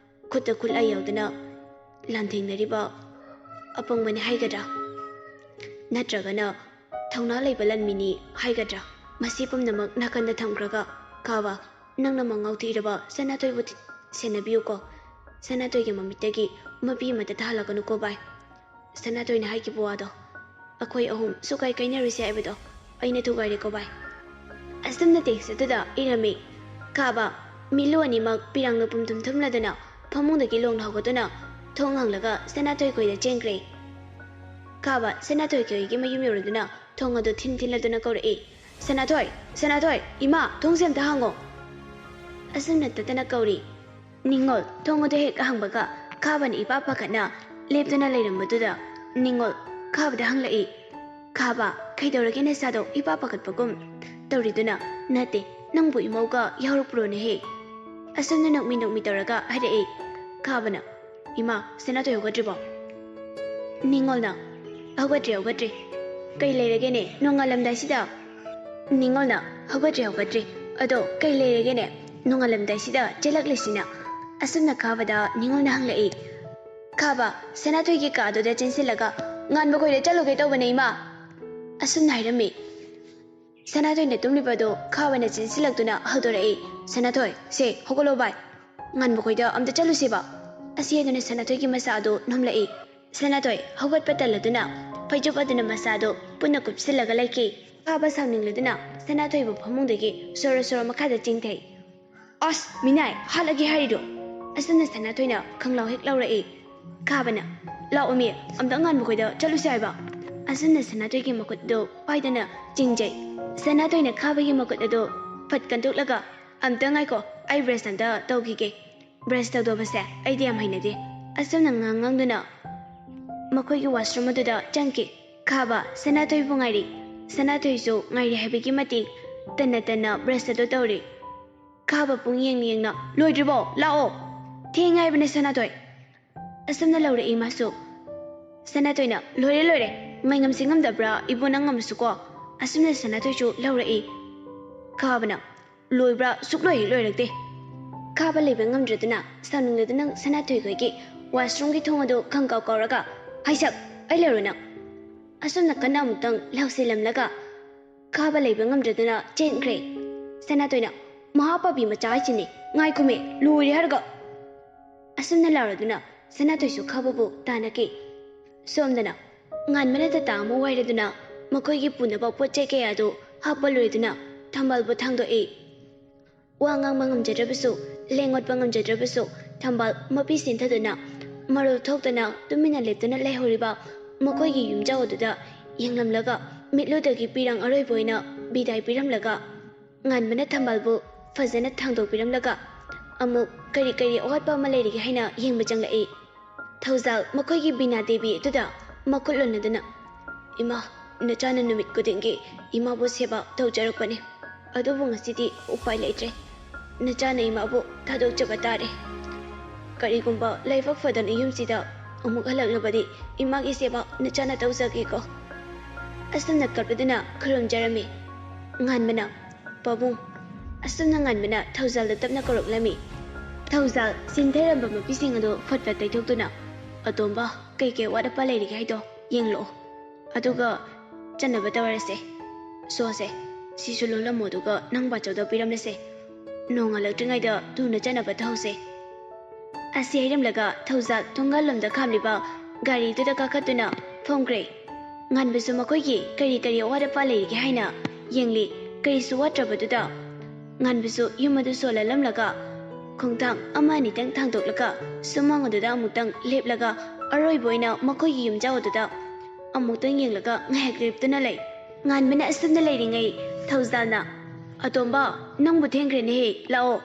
ꯈꯨꯠꯇ ꯈꯨꯠꯂꯥꯏ ꯌꯥꯎꯗꯅ ꯂꯥꯟꯊꯦꯡꯅꯔꯤꯕ ꯑꯄꯪꯕꯅꯤ ꯍꯥꯏꯒꯗ꯭ꯔꯥ, ꯅꯠꯇ꯭ꯔꯒꯅ ꯊꯧꯅꯥ ꯂꯩꯕ ꯂꯥꯟꯃꯤꯅꯤ ꯍꯥꯏꯒꯗ꯭ꯔꯥ, ꯃꯁꯤ ꯄꯨꯝꯅꯃꯛ ꯅꯥꯀꯟꯗ ꯊꯝꯈ꯭ꯔꯒ, ꯀꯥꯕ, ꯅꯪꯅ ꯃꯉꯥꯎ ꯊꯤꯔꯕ ꯁꯅꯥꯊꯣꯏꯕꯨ ꯊꯤ-, ꯁꯦꯟꯅꯕꯤꯌꯨꯀꯣ꯫ ꯁꯅꯥꯊꯣꯏꯒꯤ ꯃꯃꯤꯠꯇꯒꯤ ꯃꯄꯤ ꯑꯃꯠꯇ ꯇꯥꯍꯜꯂꯛꯀꯅꯨꯀꯣ ꯚꯥꯏ꯫ ꯁꯅꯥꯊꯣꯏꯅ ꯍꯥꯏꯈꯤꯕ ꯋꯥꯗꯣ, ꯑꯩꯈꯣꯏ ꯑꯍꯨꯝ ꯁꯨꯀꯥꯏ ꯀꯥꯏꯅꯔꯣꯏꯁꯦ ꯍꯥꯏꯕꯗꯣ, ꯑꯩꯅ ꯊꯨꯒꯥꯏꯔꯦꯀꯣ ꯚꯥꯏ꯫ ꯑꯁꯨꯝꯅ ꯇꯦꯛꯁ ꯑꯗꯨꯗ ꯏꯔꯝꯃꯤ꯫ ꯀꯥꯕ, ꯃꯤꯠꯂꯨ ꯑꯅꯤꯃꯛ ꯄꯤꯔꯥꯡꯅ ꯄꯨꯝꯊꯨꯝ ꯊꯨꯝꯂꯗꯨꯅ ꯐꯃꯨꯡꯗꯒꯤ ꯂꯣꯡꯅ ꯍꯧꯒꯠꯇꯨꯅ ꯊꯣꯡ ꯍꯥꯡꯂꯒ ꯁꯅꯥꯊꯣꯏ ꯈꯣꯏꯗ ꯆꯦꯟꯈ꯭ꯔꯦ꯫ ꯀꯥꯕ, ꯁꯅꯥꯊꯣꯏ ꯈꯣꯏꯒꯤ ꯃꯌꯨꯝ ꯌꯧꯔꯗꯨꯅ ꯊꯣꯡ ꯑꯗꯨ ꯊꯤꯟ ꯊꯤꯟꯂꯗꯨꯅ ꯀꯧꯔꯛꯏ꯫ "ꯁꯅꯥꯊꯣꯏ! ꯁꯅꯥꯊꯣꯏ! ꯏꯃꯥ, ꯊꯣꯡꯁꯦ ꯑꯝꯇ ꯍꯥꯡꯉꯣ!" ꯑꯁꯨꯝꯅ ꯇꯠꯇꯅ ꯀꯧꯔꯤ꯫ ꯅꯤꯉꯣꯜ ꯊꯣꯡ ꯑꯗꯨ ꯍꯦꯛ ꯍꯥꯡꯕꯒ ꯀꯥꯕꯅ ꯏꯄꯥ ꯄꯥꯈꯠꯅ ꯂꯦꯞꯇꯨꯅ ꯂꯩꯔꯝꯕꯗꯨꯗ ꯅꯤꯉꯣꯜ ꯀꯥꯕꯗ ꯍꯪꯂꯛꯏ꯫ "ꯀꯥꯕ, ꯀꯩꯗꯧꯔꯒꯦ ꯅꯁꯥꯗꯣ ꯏꯄꯥ ꯄꯥꯈꯠꯄꯒꯨꯝ ꯇꯧꯔꯤꯗꯨꯅ?" "ꯅꯠꯇꯦ, ꯅꯪꯕꯨ ꯏꯃꯧꯒ ꯌꯥꯎꯔꯛꯄ꯭ꯔꯣꯅꯦꯍꯦ?" ꯑꯁꯨꯝꯅ ꯅꯣꯛꯃꯤ ꯅꯣꯛꯃꯤ ꯇꯧꯔꯒ ꯍꯥꯏꯔꯛꯏ꯫ ꯀꯥꯕꯅ, "ꯏꯃꯥ, ꯁꯅꯥꯊꯣꯏ ꯍꯧꯒꯠꯇ꯭ꯔꯤꯕꯣ?" ꯅꯤꯉꯣꯜꯅ, "ꯍꯧꯒꯠꯇ꯭ꯔꯤ, ꯍꯧꯒꯠꯇ꯭ꯔꯤ꯫ ꯀꯩ ꯂꯩꯔꯒꯦꯅꯦ ꯅꯣꯡꯉꯥꯜꯂꯝꯗꯥꯏꯁꯤꯗ?" ꯅꯤꯉꯣꯜꯅ, "ꯍꯧꯒꯠꯇ꯭ꯔꯤ, ꯍꯧꯒꯠꯇ꯭ꯔꯤ꯫ ꯑꯗꯣ ꯀꯩ ꯂꯩꯔꯒꯦꯅꯦ ꯅꯣꯡꯉꯥꯜꯂꯝꯗꯥꯏꯁꯤꯗ ꯆꯦꯜꯂꯛꯂꯤꯁꯤꯅ?" ꯑꯁꯨꯝꯅ ꯀꯥꯕꯗ ꯅꯤꯉꯣꯜꯅ ꯍꯪꯂꯛꯏ꯫ ꯀꯥꯕ, ꯁꯅꯥꯊꯣꯏꯒꯤ ꯀꯥ ꯑꯗꯨꯗ ꯆꯦꯟꯁꯤꯜꯂꯒ, "ꯉꯥꯟꯕ ꯈꯣꯏꯗ ꯆꯠꯂꯨꯒꯦ ꯇꯧꯕꯅꯦ ꯏꯃꯥ!" ꯑꯁꯨꯝꯅ ꯍꯥꯏꯔꯝꯃꯤ꯫ ꯁꯅꯥꯊꯣꯏꯅ ꯇꯨꯝꯂꯤꯕꯗꯨ ꯀꯥꯕꯅ ꯆꯦꯟꯁꯤꯜꯂꯛꯇꯨꯅ ꯍꯧꯗꯣꯔꯛꯏ꯫ "ꯁꯅꯥꯊꯣꯏ, ꯁꯦ ꯍꯧꯒꯠꯂꯣ ꯚꯥꯏ, ꯉꯥꯟꯕ ꯈꯣꯏꯗ ꯑꯝꯇ ꯆꯠꯂꯨꯁꯦꯕ!" ꯑꯁꯤ ꯍꯥꯏꯗꯨꯅ ꯁꯅꯥꯊꯣꯏꯒꯤ ꯃꯁꯥ ꯑꯗꯨ ꯅꯣꯝꯂꯛꯏ꯫ ꯁꯅꯥꯊꯣꯏ ꯍꯧꯒꯠꯄ ꯇꯜꯂꯗꯨꯅ ꯐꯩꯖꯨꯞ ꯑꯗꯨꯅ ꯃꯁꯥ ꯑꯗꯨ ꯄꯨꯟꯅ ꯀꯨꯞꯁꯤꯜꯂꯒ ꯂꯩꯈꯤ꯫ ꯀꯥꯕ ꯁꯥꯎꯅꯤꯡꯂꯗꯨꯅ ꯁꯅꯥꯊꯣꯏꯕꯨ ꯐꯃꯨꯡꯗꯒꯤ ꯁꯣꯔꯣ ꯁꯣꯔꯣ ꯃꯈꯥꯗ ꯆꯤꯡꯊꯩ꯫ "ꯑꯁ, ꯃꯤꯅꯥꯏ, ꯍꯥꯠꯂꯒꯦ ꯍꯥꯏꯔꯤꯔꯣ?" ꯑꯁꯨꯝꯅ ꯁꯅꯥꯊꯣꯏꯅ ꯈꯪꯂꯥꯎ ꯍꯦꯛ ꯂꯧꯔꯛꯏ꯫ ꯀꯥꯕꯅ, "ꯂꯥꯛꯑꯣꯃꯤ, ꯑꯝꯇ ꯉꯥꯟꯕ ꯈꯣꯏꯗ ꯆꯠꯂꯨꯁꯦ ꯍꯥꯏꯕ!" ꯑꯁꯨꯝꯅ ꯁꯅꯥꯊꯣꯏꯒꯤ ꯃꯈꯨꯠꯇꯨ ꯄꯥꯏꯗꯅ ꯆꯤꯡꯖꯩ꯫ ꯁꯅꯥꯊꯣꯏꯅ ꯀꯥꯕꯒꯤ ꯃꯈꯨꯠ ꯑꯗꯨ ꯐꯠ ꯀꯟꯊꯣꯛꯂꯒ, "ꯑꯝꯇ ꯉꯥꯏꯈꯣ, ꯑꯩ ꯕ꯭ꯔꯁ ꯑꯝꯇ ꯇꯧꯈꯤꯒꯦ꯫ ꯕ꯭ꯔꯁ ꯇꯧꯗꯧꯕꯁꯦ ꯑꯩꯗꯤ ꯌꯥꯝ ꯍꯩꯅꯗꯦ"꯫ ꯑꯁꯨꯝꯅ ꯉꯥꯡ ꯉꯥꯡꯗꯨꯅ ꯃꯈꯣꯏꯒꯤ ꯋꯥꯁꯔꯨꯝ ꯑꯗꯨꯗ ꯆꯪꯈꯤ꯫ ꯀꯥꯕ ꯁꯅꯥꯊꯣꯏꯕꯨ ꯉꯥꯏꯔꯤ꯫ ꯁꯅꯥꯊꯣꯏꯁꯨ ꯉꯥꯏꯔꯤ ꯍꯥꯏꯕꯒꯤ ꯃꯇꯤꯛ ꯇꯟꯅ ꯇꯟꯅ ꯕ꯭ꯔꯁ ꯑꯗꯨ ꯇꯧꯔꯤ꯫ ꯀꯥꯕ ꯄꯨꯡ ꯌꯦꯡ ꯌꯦꯡꯅ, "ꯂꯣꯏꯗ꯭ꯔꯤꯕꯣ? ꯂꯥꯛꯑꯣ! ꯊꯦꯡꯉꯦ ꯍꯥꯏꯕꯅꯦ ꯁꯅꯥꯊꯣꯏ!" ꯑꯁꯨꯝꯅ ꯂꯧꯔꯛꯏ ꯃꯥꯁꯨ꯫ ꯁꯅꯥꯊꯣꯏꯅ, "ꯂꯣꯏꯔꯦ, ꯂꯣꯏꯔꯦ꯫ ꯉꯥꯏꯉꯝꯁꯤ ꯉꯝꯗꯕ꯭ꯔꯥ ꯏꯕꯨ ꯅꯪ ꯑꯃꯁꯨꯀꯣ?" ꯑꯁꯨꯝꯅ ꯁꯅꯥꯊꯣꯏꯁꯨ ꯂꯧꯔꯛꯏ꯫ ꯀꯥꯕꯅ, "ꯂꯣꯏꯕ꯭ꯔꯥ? ꯁꯨꯛꯂꯣꯏ ꯍꯦꯛ ꯂꯣꯏꯔꯛꯇꯦ"꯫ ꯈꯥꯕ ꯂꯩꯕ ꯉꯝꯗ꯭ꯔꯗꯨꯅ ꯁꯥꯎꯅꯤꯡꯂꯗꯨꯅ ꯁꯅꯥꯊꯣꯏꯈꯣꯏꯒꯤ washroomꯒꯤ ꯊꯣꯡ ꯑꯗꯨ ꯈꯪꯀꯥꯎ ꯀꯥꯎꯔꯒ, "ꯍꯩꯁꯛ, ꯑꯩ ꯂꯩꯔꯣ ꯅꯪ!" ꯑꯁꯨꯝꯅ ꯀꯟꯅ ꯑꯃꯨꯛꯇꯪ ꯂꯥꯎꯁꯤꯜꯂꯝꯂꯒ ꯈꯥꯕ ꯂꯩꯕ ꯉꯝꯗ꯭ꯔꯗꯨꯅ ꯆꯦꯟꯈ꯭ꯔꯦ꯫ ꯁꯅꯥꯊꯣꯏꯅ, "ꯃꯍꯥꯄꯥꯄꯤ ꯃꯆꯥ ꯍꯥꯏꯁꯤꯅꯦ, ꯉꯥꯏꯈꯣꯃꯦ, ꯂꯣꯏꯔꯦ ꯍꯥꯏꯔꯒ!" ꯑꯁꯨꯝꯅ ꯂꯥꯎꯔꯗꯨꯅ ꯁꯅꯥꯊꯣꯏꯁꯨ ꯈꯥꯕꯕꯨ ꯇꯥꯟꯅꯈꯤ꯫ ꯁꯣꯝꯗꯅ ꯉꯥꯟꯕꯅ ꯇꯇꯥ ꯑꯃ ꯋꯥꯏꯔꯗꯨꯅ ꯃꯈꯣꯏꯒꯤ ꯄꯨꯅꯕ ꯄꯣꯠ ꯆꯩ ꯀꯌꯥꯗꯨ ꯍꯥꯞꯄ ꯂꯣꯏꯗꯨꯅ ꯊꯝꯕꯥꯜꯕꯨ ꯊꯥꯡꯗꯣꯛꯏ꯫ ꯋꯥ ꯉꯥꯡꯕ ꯉꯝꯖꯗ꯭ꯔꯕꯁꯨ, ꯂꯦꯡ ꯑꯣꯠꯄ ꯉꯝꯖꯗ꯭ꯔꯕꯁꯨ, ꯊꯝꯕꯥꯜ ꯃꯄꯤ ꯁꯤꯟꯊꯗꯨꯅ ꯃꯔꯣꯜ ꯊꯣꯛꯇꯅ ꯇꯨꯃꯤꯟꯅ ꯂꯦꯞꯇꯨꯅ ꯂꯩꯍꯧꯔꯤꯕ ꯃꯈꯣꯏꯒꯤ ꯌꯨꯝꯖꯥꯎ ꯑꯗꯨꯗ ꯌꯦꯡꯂꯝꯂꯒ ꯃꯤꯠꯂꯨꯗꯒꯤ ꯄꯤꯔꯥꯡ ꯑꯔꯣꯏꯕ ꯑꯣꯏꯅ ꯕꯤꯗꯥꯏ ꯄꯤꯔꯝꯂꯒ ꯉꯥꯟꯕꯅ ꯊꯝꯕꯥꯜꯕꯨ ꯐꯖꯅ ꯊꯥꯡꯗꯣꯛꯄꯤꯔꯝꯂꯒ ꯑꯃꯨꯛ ꯀꯔꯤ ꯀꯔꯤ ꯑꯋꯥꯠꯄ ꯑꯃ ꯂꯩꯔꯤꯒꯦ ꯍꯥꯏꯅ ꯌꯦꯡꯕ ꯆꯪꯂꯛꯏ꯫ ꯊꯧꯖꯥꯜ ꯃꯈꯣꯏꯒꯤ ꯕꯤꯅꯥ ꯗꯦꯕꯤ ꯑꯗꯨꯗ ꯃꯈꯨꯠ ꯂꯣꯟꯅꯗꯨꯅ, "ꯏꯃꯥ, ꯅꯆꯥꯅ ꯅꯨꯃꯤꯠ ꯈꯨꯗꯤꯡꯒꯤ ꯏꯃꯥꯕꯨ ꯁꯦꯕꯥ ꯇꯧꯖꯔꯛꯄꯅꯤ, ꯑꯗꯨꯕꯨ ꯉꯁꯤꯗꯤ ꯎꯄꯥꯏ ꯂꯩꯇ꯭ꯔꯦ꯫ ꯅꯆꯥꯅ ꯏꯃꯥꯕꯨ ꯊꯥꯗꯣꯛꯆꯕ ꯇꯥꯔꯦ꯫ ꯀꯔꯤꯒꯨꯝꯕ ꯂꯥꯏꯕꯛ ꯐꯗꯅ ꯌꯨꯝꯁꯤꯗ ꯑꯃꯨꯛ ꯍꯜꯂꯛꯂꯕꯗꯤ ꯏꯃꯥꯒꯤ ꯁꯦꯕꯥ ꯅꯆꯥꯅ ꯇꯧꯖꯒꯦꯀꯣ?" ꯑꯁꯨꯝꯅ ꯀꯞꯂꯗꯨꯅ ꯈꯨꯔꯨꯝꯖꯔꯝꯃꯤ꯫ ꯉꯥꯟꯕꯅ, "ꯄꯥꯕꯨꯡ!" ꯑꯁꯨꯝꯅ ꯉꯥꯟꯕꯅ ꯊꯧꯖꯥꯜꯗ ꯇꯞꯅ ꯀꯧꯔꯛꯂꯝꯃꯤ꯫ ꯊꯧꯖꯥꯜ ꯆꯤꯟꯊꯔꯝꯕ ꯃꯄꯤꯁꯤꯡ ꯑꯗꯨ ꯐꯠ ꯐꯠ ꯇꯩꯊꯣꯛꯇꯨꯅ, "ꯑꯇꯣꯝꯕ, ꯀꯩꯀꯩ ꯑꯋꯥꯠ ꯑꯄꯥ ꯂꯩꯔꯤꯒꯦ ꯍꯥꯏꯗꯣ ꯌꯦꯡꯂꯛꯑꯣ꯫ ꯑꯗꯨꯒ ꯆꯠꯅꯕ ꯇꯧꯔꯁꯦ꯫ ꯁꯣꯁꯦ, ꯁꯤꯁꯨ ꯂꯣꯜꯂꯝꯃꯣ, ꯑꯗꯨꯒ ꯅꯪ ꯕꯥꯆꯧꯗ ꯄꯤꯔꯝꯂꯁꯦ꯫ ꯅꯣꯡꯉꯥꯜꯂꯛꯇ꯭ꯔꯤꯉꯩꯗ ꯊꯨꯅ ꯆꯠꯅꯕ ꯇꯧꯍꯧꯁꯦ꯫" ꯑꯁꯤ ꯍꯥꯏꯔꯝꯂꯒ ꯊꯧꯖꯥꯜ ꯊꯣꯡꯒꯥꯜꯂꯣꯝꯗ ꯈꯥꯝꯂꯤꯕ ꯒꯥꯔꯤꯗꯨꯗ ꯀꯥꯈꯠꯇꯨꯅ ꯐꯝꯈ꯭ꯔꯦ꯫ ꯉꯥꯟꯕꯁꯨ ꯃꯈꯣꯏꯒꯤ ꯀꯔꯤ ꯀꯔꯤ ꯑꯋꯥꯠ ꯑꯄꯥ ꯂꯩꯔꯤꯒꯦ ꯍꯥꯏꯅ ꯌꯦꯡꯂꯤ꯫ ꯀꯔꯤꯁꯨ ꯋꯥꯠꯇ꯭ꯔꯕꯗꯨꯗ ꯉꯥꯟꯕꯁꯨ ꯌꯨꯝ ꯑꯗꯨ ꯁꯣꯜꯍꯜꯂꯝꯂꯒ ꯈꯣꯡꯊꯥꯡ ꯑꯃ ꯑꯅꯤꯇꯪ ꯊꯥꯡꯗꯣꯛꯂꯒ ꯁꯨꯃꯥꯡ ꯑꯗꯨꯗ ꯑꯃꯨꯛꯇꯪ ꯂꯦꯞꯂꯒ ꯑꯔꯣꯏꯕ ꯑꯣꯏꯅ ꯃꯈꯣꯏꯒꯤ ꯌꯨꯝꯖꯥꯎ ꯑꯗꯨꯗ ꯑꯃꯨꯛꯇꯪ ꯌꯦꯡꯂꯒ ꯉꯥꯏꯍꯥꯛ ꯂꯦꯞꯇꯨꯅ ꯂꯩ꯫ ꯉꯥꯟꯕꯅ ꯑꯁꯨꯝꯅ ꯂꯩꯔꯤꯉꯩ ꯊꯧꯖꯥꯜꯅ, "ꯑꯇꯣꯝꯕ, ꯅꯪꯕꯨ ꯊꯦꯡꯈ꯭ꯔꯦꯅꯦꯍꯦ, ꯂꯥꯛꯑꯣ꯫"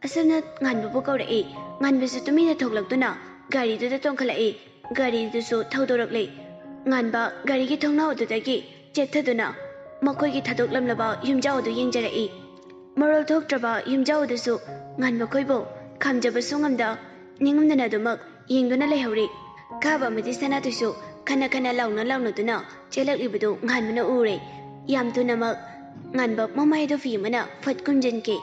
ꯑꯁꯨꯝꯅ ꯉꯥꯟꯕꯕꯨ ꯀꯧꯔꯛꯏ꯫ ꯉꯥꯟꯕꯁꯨ ꯇꯨꯃꯤꯟꯅ ꯊꯣꯛꯂꯛꯇꯨꯅ ꯒꯥꯔꯤꯗꯨꯗ ꯇꯣꯡꯈꯠꯂꯛꯏ꯫ ꯒꯥꯔꯤꯗꯨꯁꯨ ꯊꯧꯗꯣꯔꯛꯂꯤ꯫ ꯉꯥꯟꯕ ꯒꯥꯔꯤꯒꯤ ꯊꯣꯡꯅꯥꯎ ꯑꯗꯨꯗꯒꯤ ꯆꯦꯠꯊꯗꯨꯅ ꯃꯈꯣꯏꯒꯤ ꯊꯥꯗꯣꯛꯂꯝꯂꯕ ꯌꯨꯝꯖꯥꯎ ꯑꯗꯨ ꯌꯦꯡꯖꯔꯛꯏ꯫ ꯃꯔꯣꯜ ꯊꯣꯛꯇ꯭ꯔꯕ ꯌꯨꯝꯖꯥꯎ ꯑꯗꯨꯁꯨ ꯉꯥꯟꯕ ꯈꯣꯏꯕꯨ ꯈꯥꯝꯖꯕꯁꯨ ꯉꯝꯗ ꯅꯤꯡꯉꯝꯗꯅ ꯑꯗꯨꯃꯛ ꯌꯦꯡꯗꯨꯅ ꯂꯩꯍꯧꯔꯤ꯫ ꯈꯥꯕ ꯑꯃꯗꯤ ꯁꯅꯥꯇꯣꯏꯁꯨ ꯈꯟꯅ ꯈꯟꯅ ꯂꯥꯎꯅ ꯂꯥꯎꯅꯗꯨꯅ ꯆꯦꯜꯂꯛꯂꯤꯕꯗꯨ ꯉꯥꯟꯕꯅ ꯎꯔꯦ꯫ ꯌꯥꯝ ꯊꯨꯅꯃꯛ ꯉꯥꯟꯕ ꯃꯃꯥꯏꯗ ꯐꯤ ꯑꯃꯅ ꯐꯠ ꯀꯨꯝꯖꯤꯟꯈꯤ꯫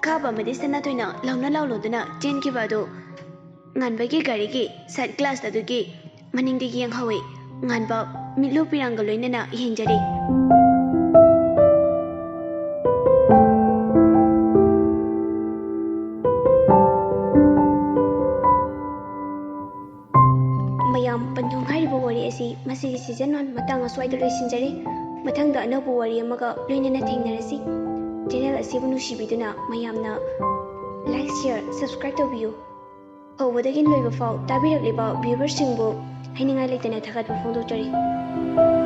ꯀꯥꯕ ꯑꯃꯗꯤ ꯁꯅꯥꯊꯣꯏꯅ ꯂꯥꯎꯅ ꯂꯥꯎꯂꯨꯗꯨꯅ ꯆꯦꯟꯈꯤꯕ ꯑꯗꯨ ꯉꯥꯟꯕꯒꯤ ꯒꯥꯔꯤꯒꯤ ꯁꯥꯏꯠ ꯒ꯭ꯂꯥꯁ ꯑꯗꯨꯒꯤ ꯃꯅꯤꯡꯗꯒꯤ ꯌꯦꯡꯍꯧꯏ꯫ ꯉꯥꯟꯕ ꯃꯤꯠꯂꯨ ꯄꯤꯔꯥꯡꯒ ꯂꯣꯏꯅꯅ ꯌꯦꯡꯖꯔꯤ꯫ ꯃꯌꯥꯝ, ꯄꯟꯊꯨꯡ ꯍꯥꯏꯔꯤꯕ ꯋꯥꯔꯤ ꯑꯁꯤ ꯃꯁꯤꯒꯤ season one ꯃꯇꯥꯡ ꯑꯁ꯭ꯋꯥꯏꯗ ꯂꯣꯏꯁꯤꯟꯖꯔꯦ꯫ ꯃꯊꯪꯗ ꯑꯅꯧꯕ ꯋꯥꯔꯤ ꯑꯃꯒ ꯂꯣꯏꯅꯅ ꯊꯦꯡꯅꯔꯁꯤ꯫ Channel ꯑꯁꯤꯕꯨ ꯅꯨꯡꯁꯤꯕꯤꯗꯨꯅ ꯃꯌꯥꯝꯅ like, share, subscribe ꯇꯧꯕꯤꯌꯨ꯫ ꯍꯧꯕꯗꯒꯤ ꯂꯣꯏꯕ ꯐꯥꯎ ꯇꯥꯕꯤꯔꯛꯂꯤꯕ viewerꯁꯤꯡꯕꯨ ꯍꯥꯏꯅꯤꯡꯉꯥꯏ ꯂꯩꯇꯅ ꯊꯥꯒꯠꯄ ꯐꯣꯡꯗꯣꯛꯆꯔꯤ꯫